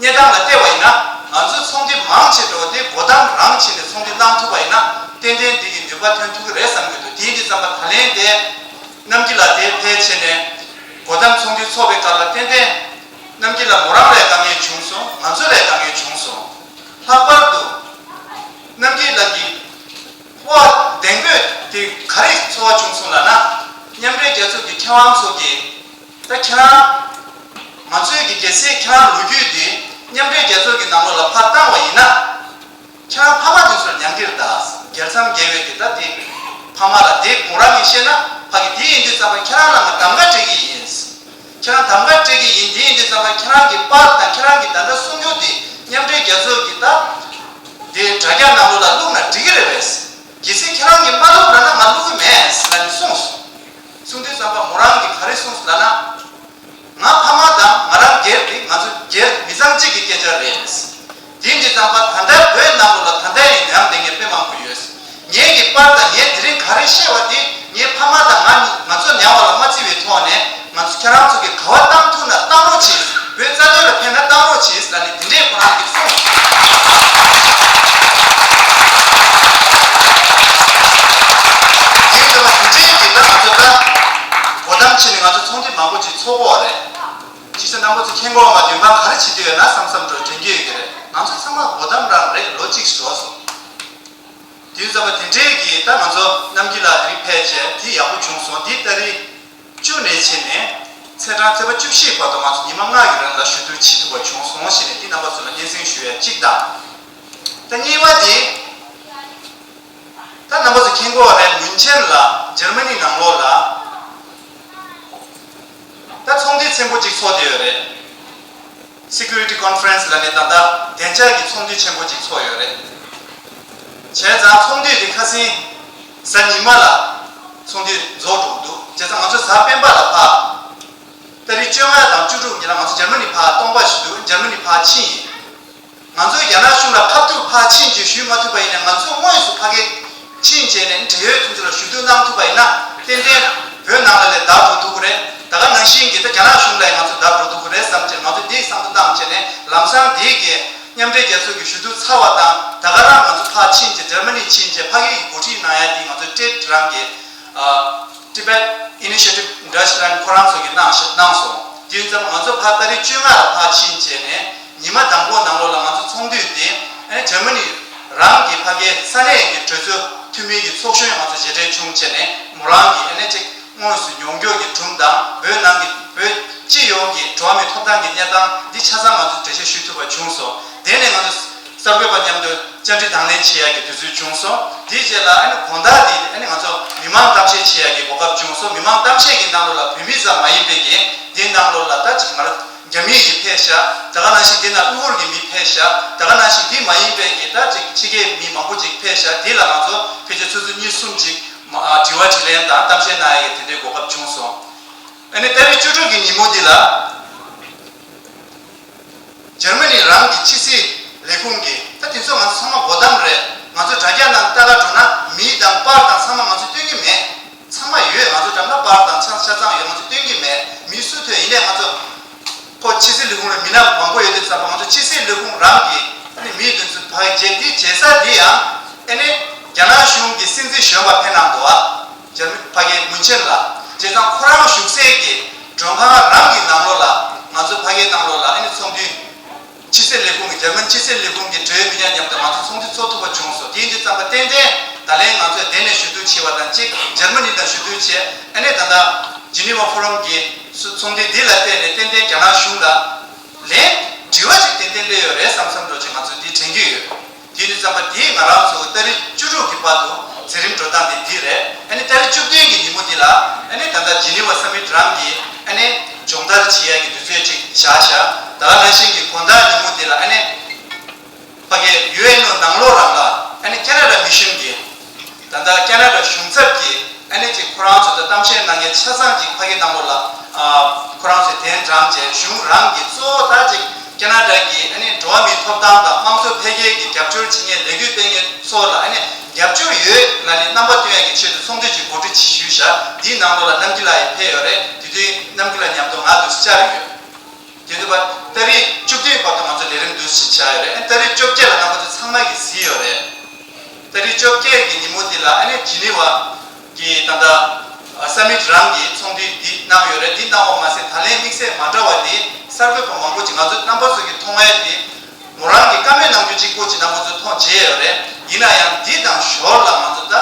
གནས་སྟངས་ལ་བལྟས་པ་ཡིན་ན་ང་ཚོ་ཚོགས་འདུ་མང་ཆེ་འགྲོ་བ་དེ་སྒོ་བསྡམས་རང་བྱས་ནས་ཚོགས་འདུ་གནང་ཐུབ་པ་ཡིན་ན་ཏན་ཏན་དེ་གི་ནུས་པ་ཐོན་ཐུབ་ཀྱི་རེད་བསམ་གྱི་འདུག་དེ་ཡིན་དུས་ཙམ་པ་ད་ལན་དེ་རྣམ་རྒྱལ་ལགས་དེ་ཕལ་ཆེར་ནས་སྒོ་བསྡམས་ཚོགས་འདུ་ཚོགས་པའི་སྐབས་ལ་ཏན་ཏན་རྣམ་རྒྱལ་ལགས་མོ་རང་ལ་དཀའ་ངལ་བྱུང་སོང་། ང་ཚོ་ལ་དཀའ་ངལ་བྱུང་སོང་། ལྷག་པར་དུ་རྣམ་རྒྱལ་ལགས་ཀྱི་སྤོབས་པ་ལྡན་དགོས་དེ་ག་རེ་ཚོར་བ་བྱུང་སོང་ལབ་ན། མཉམ་འབྲེལ་རྒྱལ་ཚོགས་ཀྱི་མཁས་དབང་ཚོ་གིས་ད་ཁྱེད་རང་ང་ཚོའི་གི་གལ་སྲིད་ཁྱེད་རང་ལོ་རྒྱུས་དེ་མཉམ་འབྲེལ་རྒྱལ་ཚོགས་ཀྱི་ནང་ལོགས་ལ་ཕར་བཏང་བ་ཡིན་ན། ཁྱེད་རང་ཕ་མ་དེ་ཚོར་མྱང་འདིར་གདའ། རྒྱལ་མཚམས་བརྒལ་བའི་དེ་ད་དེ་ཕ་མ་ལ་དེ་ཁོང་རང་གིས་བཤད་ན་ཕ་གི་དེ་ཡིན་དུས་ཙམ་པ་ཁྱེད་རང་ལ་ང་གདམ་ག་སྤྲད་ཀྱི་ཡིན། ཁྱེད་རང་གདམ་ག་སྤྲད་ཀྱི་ཡིན། དེ་ཡིན་དུས་ཙམ་པ་ཁྱེད་རང་གི་པར་དང་ཁྱེད་རང་གི་ད་ལྟ་གསུང་རྒྱུ་དེ་མཉམ་འབྲེལ་རྒྱལ་ཚོགས་ཀྱི་ད་དེ་དྲ་རྒྱ་ནང་ལོགས་ལ་བླུགས་ན་འགྲིག་གི་རེད་པས། གལ་སྲིད་ཁྱེད་རང་གིས་མ་བླུགས་ན་ན་ང་བླུགས་གི་མེད་ལབ་ནས་གསུངས་སོང་། གསུང་དུས་ཙམ་པ་མོ་རང་གིས་ག་རེ་གསུངས་སོང་ལབ་ན། ང་ཕ་མ་དང་ང་རང་སྒེར་དེ་ང་ཚོ་སྒེར་མི་ཚང་གཅིག་གི་སྐད་ཆ་རེད། དེ་ཡིན་དུས་ཙམ་པ་ད་ལྟ་བོད་ནང་ལོགས་ལ་ད་ལྟ་ཡང་ཉམས་ལྡན་མཁན་དཔེ་མང་པོ་ཡོད། ངེད་ཀྱི་པར་དང་ངས་དེ་རིང་ག་རེ་བཤད་པ་དེ་ངའི་ཕ་མ་དང་ང་ང་ཚོ་ཉམས་པ་ལ་མ་བརྩི་བའི་ཐོག་ནས་ང་ཚོ་ཁྱེད་རང་ཚོ་གི་ག་བ་བཏང་ཐུབ་ན་བཏང་རོགས་བྱེད། བོད་རྩ་དོན་ལ་ཕན་ན་བཏང་རོགས་བྱེད་ཟེར་ནས་དེ་འདྲའི་ཁོ་རང་གིས་གསུངས། དེ་ཡིན་དུས་ཙམ་པ་དེ་འདྲའི་གི་ད་ང་ཚོ་ད་སྒོ་བསྡམས་བྱས་ནས་ང་ཚོ་ཚོགས་འདུ་མང་པོ་ཅིག་ཚོགས་ཀྱི་ཡོད་རེད། ཅིག་ཤོས་རྣམ་པ་ཚོ་མཁྱེན་གྱི་ཡོད་མ་རེད། འདོན་པ་ག་རེ་བྱེད་ཀྱི་ཡོད་ན་བསམ་བསམ་འགྲོ་དྲན་གྱི་ཡོད་ཀྱི་རེད། ང་ཚོ་ཚང་མ་སྒོ་བསྡམས་རང་རེད། ལོ་གཅིག་འགྲོ་སོང་། དུས་ཙམ་པ་དེ་འདྲའི་གི་ད་ང་ཚོ་རྣམ་རྒྱལ་ལགས་དེ་རིང་ཕེབས་བྱས་དེ་ཡག་པོ་བྱུང་སོང་། འདི་ཏ་རིག་བཅུ་ནས་བྱས་ནས་ཚེས་གྲངས་ཚེས་པ་བཅུ་བཞི་བར་དུ་ང་ཚོ་ཉི་མ་ལྔ་གི་རིང་ལ་ཞུ་གཏུག་བྱེད་ཐུབ་པ་བྱུང་སོང་ཞེས་ནས་འདི་རྣམ་པ་ཚོ་ལ་སྙན་སེང་ཞུ་ཡ་གཅིག་དང་། ད་གཉིས་པ་དེ། ད་རྣམ་པ་ཚོ་མཁྱེན་གྱི་ཡོད་རེད། མུན་ཆེན་ལ་འཇར་མ་ནི་ནང་ལོགས་ལ་ད་ཚོགས་འདུ་ཆེན་པོ་གཅིག་ཚོགས་བསྡད་ཡོད་རེད། Security Conference་ལབ་ནས་ད་ལྟ་བདེ་འཇགས་ཀྱི་ཚོགས་འདུ་ཆེན་པོ་གཅིག་ཚོགས་ཡོད་རེད། བྱས་ཙང་ཚོགས་འདུ་དེ་ཁ་སང་གཟའ་ཉི་མ་ལ་ཚོགས་འདུ་རྫོགས་འགྲོ་གི་འདུག་བྱས་ཙང་ང་ཚོ་གཟའ་སྤེན་པ་ལ་ཕར་ཏ་རིག་བཅོ་ལྔ་དང་བཅུ་དྲུག་ཉིན་ལ་ང་ཚོ་འཇར་མ་ནི་ཕར་སྟོང་པ་ཞིག་འདུག་འཇར་མ་ནི་ཕར་ཕྱིན་ཡིན། ང་ཚོས་རྒྱ་ནག་གཞུང་ལ་ཁ་ཐུག་ཕར་ཕྱིན་བྱས་ཞུས་མ་ཐུབ་པ་ཡིན་ན་ང་ཚོས་དངོས་སུ་ཕ་གིར་ཕྱིན་བྱས་ནས་འབྲེལ་ཡོད་ཚོ་ཚོ་ལ་ཞུ་གཏུག་གནང་ཐུབ་པ་ཡིན་ན་ཏན་ཏན་ བོད་ནང་ལ་ལས་བརྡ་འགྲོ་ཐུབ་ཀྱི་རེད། ད་ག་ནང་བཞིན་གྱི་ད་རྒྱ་ནག་གཞུང་ལ་ཡང་ང་ཚོ་བརྡ་འགྲོ་ཐུབ་ཀྱི་རེད་བསམ་བྱས། ང་ཚོ་འདི་བསམ་བློ་བཏང་བྱས་ནས་ལམ་སང་འདི་གི་མཉམ་འབྲེལ་རྒྱལ་ཚོགས་ཀྱི་ཞུ་གཏུག་ཚར་བ་དང་ད་ག་རང་ང་ཚོ་ཕར་ཕྱིན་བྱས། འཇར་མ་ནི་ཕྱིན་བྱས་ཕ་གི་གི་འགོ་ཁྲིད་གནང་ཡ་འདི་ང་ཚོ་ཊེཌ་རང་གི་ཨ། Tibet Initiative Deutschland ཁོ་རང་ཚོ་གིས་གནང་ཤ་གནང་སོང་། དེ་ཡིན་ཙང་ང་ཚོ་ཕར་ཏ་རིག་བཅོ་ལྔ་ལ་ཕར་ཕྱིན་བྱས་ནས་ཉི་མ་དང་པོ་ནང་ལོགས་ལ་ང་ཚོ་ཚོགས་འདུ་དེ་ཨ་ནི་འཇར་མ་ནི་རང་གི་ཕ་གའི་ས་གནས་ཀྱི་གྲོས་ཚོགས་འཐུས་མི་གི་ཚོགས་གཞོན་ང་ཚོ་མཇལ་འཕྲད་བྱུང་བྱས་ནས་མོ་རང་གི་ཨ་ནི་ཅིག་དངོས་སུ་མྱོང་འགྱོག་གི་སྒྲུང་དང་བོད་ནང་གི་བོད་སྤྱི་ཡོངས་ཀྱི་འགྲོ་བ་མིའི་ཐོབ་ཐང་གི་གནས་སྟངས་འདི་ཆ་ཚང་ང་ཚོ་འགྲེལ་བཤད་ཞུ་ཐུབ་པ་བྱུང་སོང་། དེ་ནས་ང་ཚོ་གསར་འགོད་པ་མཉམ་དུ་བཅར་འདྲི་དང་ལེན་བྱེད་ཡག་གི་དུས་ཚོད་བྱུང་སོང་། དེའི་རྗེས་ལ་ཨ་ནི་དགོང་དག་དེ་ཨ་ནི་ང་ཚོ་མི་མང་གཏམ་བཤད་བྱེད་ཡག་གི་གོ་སྐབས་བྱུང་སོང་། མི་མང་གཏམ་བཤད་ཀྱི་ནང་ལོགས་ལ་བོད་མི་ཙམ་མ་ཡིན་པའི་གི་དེའི་ནང་ལོགས་ལ་ད་ཅིག་ང་རྒྱ་མི་ཡི་ཕེབས་ཤག་ད་ག་ནང་བཞིན་དེ་ན་ཨུ་ཡུར་གྱི་མི་ཕེབས་ཤག་ད་ག་ནང་བཞིན་དེ་མ་ཡིན་པའི་གི་ད་ཅིག་ཕྱི་རྒྱལ་མི་མང་པོ་ཅིག་ཕེབས་ཤག་དེ་ལ་ང་ཚོ་ཕལ་ཆེར་ཆུ་ཚོད་གཉིས་གསུམ་ཅིག་མ་ཨ་དྲི་བ་དྲིས་ལན་དང་གཏམ་བཤད་གནང་ཡག་གི་དེ་འདྲའི་གོ་སྐབས་བྱུང་སོང་། ཨ་ནི་ཏ་རིག་བཅུ་དྲུག་གི་ཉིན་མོ་འདི་ལ། འཇར་མ་ནི་རང་གི་ཕྱི་སྲིད་ལས་ཁུངས་ཀྱིས་ད་དེ་ཚོ་ང་ཚོ་ཚང་མ་སྒོ་བསྡམས་རེད། ང་ཚོ་དྲ་རྒྱ་ནང་ལྟ་ག་འགྲོ་ན་མི་དང་པར་དང་ཚང་མ་ང་ཚོ་སྟོན་གྱི་མེད། ཚང་མ་ཡོད། ང་ཚོ་འགྲམ་ལ་པར་དང་ཆ་ཆ་ཚང་ཡོད། ང་ཚོ་སྟོན་གྱི་མེད། མི་སུ་ཐོན་ཡིན་ནའི་ང་ཚོ་ཁོ་ཕྱི་སྲིད་ལས་ཁུངས་ལ་མི་སྣ་མང་པོ་ཡོད་དུས་ཙམ་པ་ང་ཚོ་ཕྱི་སྲིད་ལས་ཁུངས་རང་གིས་ཨ་ནི་མི་དེ་ཚོ་ཕ་གི་བྱས་དེ་བྱེད་ས་དེ་ཡང་ཨ་ནི་རྒྱ་ནག་གཞུང་གི་སྲིད་འཛིན་གཞོན་པ་ཕེབས་གནང་འདུག་ཨ། འཇར་མ་ཕ་གིའི་མུན་ཆེན་ལ། བྱས་ཙང་ཁོ་རང་བཞུགས་སའི་གི་མགྲོན་ཁང་རང་གི་ནང་ལོགས་ལ་ང་ཚོ་ཕ་གིའི་ནང་ལོགས་ལ་ཨ་ནི་ཚོགས་འདུའི་ཕྱི་སྲིད་ལས་ཁུངས་ཀྱི་འཇར་མན་ཕྱི་སྲིད་ལས་ཁུངས་ཀྱི་འབྲེལ་ཡོད་མི་སྣ་མཉམ་དུ་ང་ཚོ་ཚོགས་འདུ་ཚོགས་ཐུབ་པ་བྱུང་སོང་། དེ་ཡིན་དུས་ཙམ་པ་ཏན་ཏན་ད་ལན་ང་ཚོས་དེ་ནས་ཞུ་གཏུག་བྱས་པ་དང་གཅིག་འཇར་མ་ནི་དང་ཞུ་གཏུག་བྱས། ཨ་ནི་ད་ལྟ་ཇི་ནི་ཝ་ཕོ་རམ་གྱི་ཚོགས་འདུ་འདི་ལ་བརྟེན་ནས་ཏན་ཏན་རྒྱ་ནག་གཞུང་ལ་ལན་དྲི་བ་ཅིག་ཏན་ཏན་སླེབས་ཡོད་རེད་བསམ་བསམ་འདྲ་ཅིག་ང་ཚོས་འདི་དྲན་གྱི་ཡོད། དེ་ཡིན་དུས་ཙམ་པ་དེ་ང་རང་ཚོ་ཏ་རིག་བཅུ་དྲུག་གི་བར་དུ་མཛད་རིམ་འགྲོ་སྟངས་དེ་འདི་རེད། ཨ་ནི་ཏ་རིག་བཅུ་བདུན་གྱི་ཉིན་མོ་འདི་ལ་ཨ་ནི་ད་ལྟ་ཇི་ནི་ཝ་ས་མིཊ་རང་གི་ཨ་ནི་སྦྱོང་བརྡར་བྱེད་ཡག་གི་དུས་ཚོད་ཅིག་བཞག་བཞག་ད་ག་ནང་བཞིན་གྱི་དགོང་དག་ཉིན་མོ་འདི་ལ་ཨ་ནི་ཕ་གི་ཡུ་ཨེན་ཨོ་ནང་ལོགས་རང་ལ་ཨ་ནི་ཁེ་ན་ཌ་མི་ཤན་གྱི་ད་ལྟ་ཁེ་ན་ཌ་གཞུང་ཚབ་ཀྱིས་ཨ་ནི་ཅིག་ཁོ་རང་ཚོ་ད་གཏམ་བཤད་གནང་མཁན་ཆ་ཚང་ཅིག་ཕ་གི་ནང་ལོགས་ལ་ཨ་ཁོ་རང་ཚོས་གདན་དྲངས་བྱས། གཞུང་རང་གི་གཙོ་བོ་ད་ཅིག་ཁེ་ན་ཌ་གི་ཨ་ནི་འགྲོ་བ་མིའི་ཐོབ་ཐང་དང་དམངས་གཙོ་འཕེལ་རྒྱས་ཀྱི་རྒྱབ་སྐྱོར་བྱེད་མཁན་ལས་འགུལ་སྤེལ་མཁན་ཚོ་ལ་ཨ་ནི་རྒྱབ་སྐྱོར་ཡོད་ལབ་ནས་རྣམ་པ་སྟོན་ཡག་གི་ཆེད་དུ་ཚོགས་འདུ་ཅིག་གོ་སྒྲིག་ཞུས་བཞག་འདིའི་ནང་ལོགས་ལ་རྣམ་རྒྱལ་ལགས་ཡང་ཕེབས་ཡོད་རེད། དེ་དུས་རྣམ་རྒྱལ་ལགས་མཉམ་དུ་ང་འདུག་སེ་བཅར་ཡོད། དེ་དུས་པ་ཏ་རིག་བཅུ་བདུན་བར་དུ་ང་ཚོ་ལས་རིམ་འདུག་སེ་བྱས་ཡོད་རེད། ཨ་ནི་ཏ་རིག་བཅོ་བརྒྱད་ལ་རྣམ་པ་ཚོ་ཚང་མ་གིས་གཟིགས་ཡོད་རེད། ཏ་རིག་བཅོ་བརྒྱད་ཀྱི་ཉིན་མོ་འདི་ལ་ཨ་ནི་ཇི་ནི་ཝ་གི་ད་ལྟ་ས་མིཊ་རང་གི་ཚོགས་འདུ་འདི་གནང་ཡོད་རེད། འདི་གནང་བ་མ་ཟད་ད་ལན་དམིགས་བསལ་མ་འདྲ་བ་འདི་གསར་འགོད་པ་མང་པོ་ཅིག་ང་ཚོ་རྣམ་པ་ཚོ་གིས་མཐོང་ཡས་འདི་མོ་རང་གིས་བཀའ་མོལ་གནང་རྒྱུ་གཅིག་པོ་ཅིག་རྣམ་པ་ཚོ་མཐོང་བྱས་ཡོད་རེད། ཡིན་ན་ཡང་འདི་དང་ཞོར་ལ་ང་ཚོ་ད་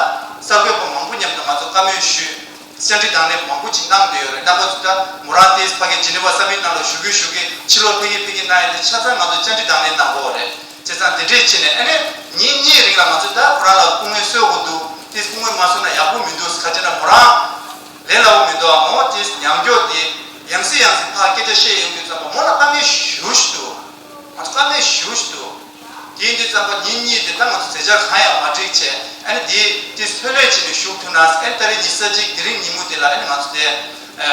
གསར་འགོད་པ་མང་པོ་མཉམ་དུ་ང་ཚོ་བཀའ་མོལ་ཞུས། བཅར་འདྲི་དང་ལེན་མང་པོ་ཅིག་གནང་བསྡད་ཡོད་རེད། རྣམ་པ་ཚོ་ད་མོ་རང་ཏེས་ཕ་གི་ཇི་ནི་ཝ་ས་མིཊ་ནང་ལ་ཞུ་གི་ཞུ་གི་ཕྱི་ལོགས་ཕེབས་ཀྱི་ཕེབས་ཀྱི་གནང་ཡོད་དེ་ཆ་ཚང་ང་ཚོ་བཅར་འདྲི་དང་ལེན་གནང་དགོས་རེད། བྱས་ཙང་དེ་འདྲས་བྱས་ནས་ཨ་ནི་ཉིན་གཉིས་རིང་ལ་ང་ཚོས་ད་ཁོ་རང་ལ་སྐུ་ངལ་གསོ་དགོས་འདུག་ཏེས་སྐུ་ངལ་མ་གསོ་ན་ཡག་པོ་མི་འདུག་ག་ཅི་ན་མོ་རང་ལས་སླ་བོ་མི་འདུག་ཨ་མོ་ཏེས་ཉམས་མྱོང་དེ་ཡང་སེ་ཡང་སེ་ཕར་སྐད་ཆ་བཤད་ཡོང་དུས་ཙམ་པ་མོ་ལ་དཀའ་ངལ་ཞེ་པོ་ཞིག་འདུག་ང་ཚོ་དཀའ་ངལ་ཞེ་པོ་ཞིག་འདུག་དེ་ཡིན་དུས་ཙམ་པ་ཉིན་གཉིས་དེ་ད་ང་ཚོ་མཛད་འཆར་གང་ཡང་མ་བསྒྲིགས་བྱས། ཨ་ནི་དེ་དེ་ལྷོད་ལྷོད་བྱས་ནས་བཞུགས་ཐུབ་ན། ཨ་ནི་ཏ་རིག་ཉི་ཤུ་རྩ་གཅིག་དེ་རིང་ཉིན་མོ་དེ་ལ་ཨ་ནི་ང་ཚོ་དེ་ཨ་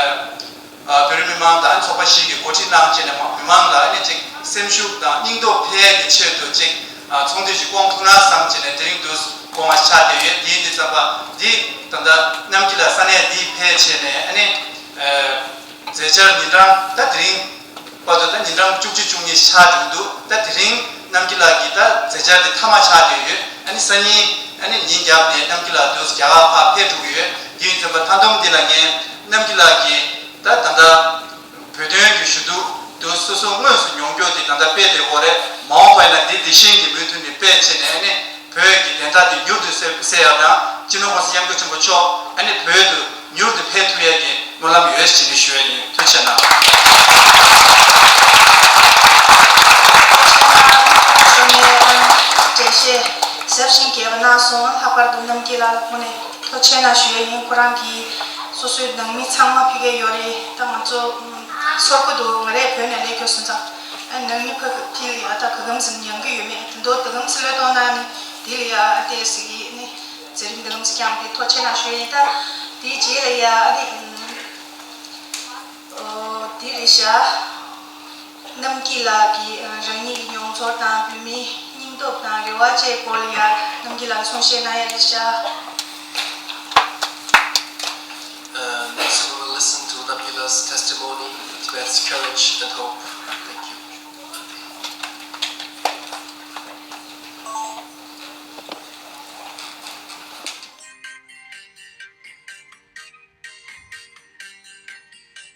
ཨ་བོད་རིགས་མི་མང་དང་ཨ་ནི་ཚོགས་པ་བཞི་གིས་འགོ་ཁྲིད་གནང་བྱས་ནས་མ་མི་མང་ལ་ཨ་ནི་ཅིག་སེམས་ཤུགས་དང་སྙིང་སྟོབས་འཕེལ་ཡས་ཀྱི་ཆེད་དུ་ཅིག་ཨ་ཚོགས་འདུ་ཞིག་བསྐོང་ཐུབ་ན་བསམ་བྱས་ནས་དེ་རིང་དུ་བསྐོང་བ་ཆགས་བསྡད་ཡོད། དེ་ཡིན་དུས་ཙམ་པ་འདི་ད་ལྟ་རྣམ་རྒྱལ་ལགས་ས་གནས་འདི་ཕེབས་བྱས་ནས་ཨ་ནི་ཨ་མཛད་འཆར་ཉིན་གྲངས་ད་དེ་རིང་། བར་དུ་ད་ཉིན་གྲངས་བཅུ་གཅིག་བཅུ་གཉིས་ཆགས་འགྲོ་གི་འདུག་ད་དེ་རིང་རྣམ་རྒྱལ་ལགས་ཀྱི་ད་མཛད་འཆར་དེ་མཐའ་མ་ཆགས་བསྡད་ཡོད། ཨ་ནི་སང་ཉིན་ཨ་ནི་ཉིན་རྒྱབ་ནས་རྣམ་རྒྱལ་ལགས་དུས་རྒྱ་གར་ཕར་ཕེབས་འགྲོ་གི་ཡོད། དེ་ཡིན་ཙམ་པ་མཐའ་སྡོམ་འདི་ལ་ངས་རྣམ་རྒྱལ་ལགས་ཀྱིས་ད་ད་ལྟ་བོད་དོན་གྱི་ཞུ་གཏུག་དུ་སོ་སོ་དངོས་སུ་མྱོང་རྒྱུ་དེ་ད་ལྟ་སྤེལ་བསྡད་ཡོད་རེད། མ་འོངས་པ་ཡིན་ན་འདི་དེ་བཞིན་གྱི་མུ་མཐུད་ནས་སྤེལ་བྱས་ནས་ཨ་ནི། བོད་ཀྱི་བདེན་མཐའ་དེ་མྱུར་དུ་གསལ་གསལ་ཡག་དང་། སྤྱི་ནོར་༸གོང་ས་༸སྐྱབས་མགོན་ཆེན་པོ་མཆོག་ཨ་ནི་བོད་དུ་མྱུར་དུ་ཕེབས་ཐུབ་ཡག་གི་སྨོན་ལམ་ཡོད་ཅེས་ནས་ཞུ་ཡ་ཡིན། ཐུགས་རྗེ་གནང་། ཐུགས་རྗེ་གནང་། ཞུ་ནས་འགྲེལ་བཤད་ཟབ་ཞིང་རྒྱས་པ་གནང་སོང་། ལྷག་པར་དུ་རྣམ་རྒྱལ་ལགས་ལ་ཁོང་ནས་ཐུགས་རྗེ་གནང་ཞུ་ཡ་ཡིན། ཁོ་རང་གིས་སོ་སོའི་ནང་མི་ཚང་མ་ཕ་གིར་ཡོད་རེད། ད་ང་ཚོ་ཚོར་གི་འདུག་ང་རས་བོད་ནས་སླེབས་རྒྱུ་སོང་ཙང་ཨ་ནང་མི་ཕ་གི་ཕ་གིར་ཡ་ད་ག་གམ་ཟིན་ཡོང་གི་ཡོད་མེད་དེ་འདྲ་ག་གམ་ཟིན་ལོས་གཏོང་ན་ནི། དེ་ལ་ཡ་ཨ་ཏེ་ཟེར་གི་ནི་མཛད་རིམ་འདི་གམ་ཟིན་ཀྱང་དེ་ཐུགས་རྗེ་གནང་ཞུ་ཡ་ཡིན། ད་དེའི་རྗེས་ལ་ཡ་ཨ་ཏེ་ཨོ་དེ་རེད་ཤག་རྣམ་རྒྱལ་ལགས་ཀྱིས་ཨ་རང་ཉིད་ཀྱི་མྱོང་ཚོར་དང་བོད་མིའི་སྙིང་སྟོབས་དང་རེ་བ་བཅས་སྐོར་ལ་ཡ་རྣམ་རྒྱལ་ལགས་གསུང་བཤད་གནང་ཡ་རེད་ཤག་ཨ་ནི་ Testimony, Tibet's courage and hope.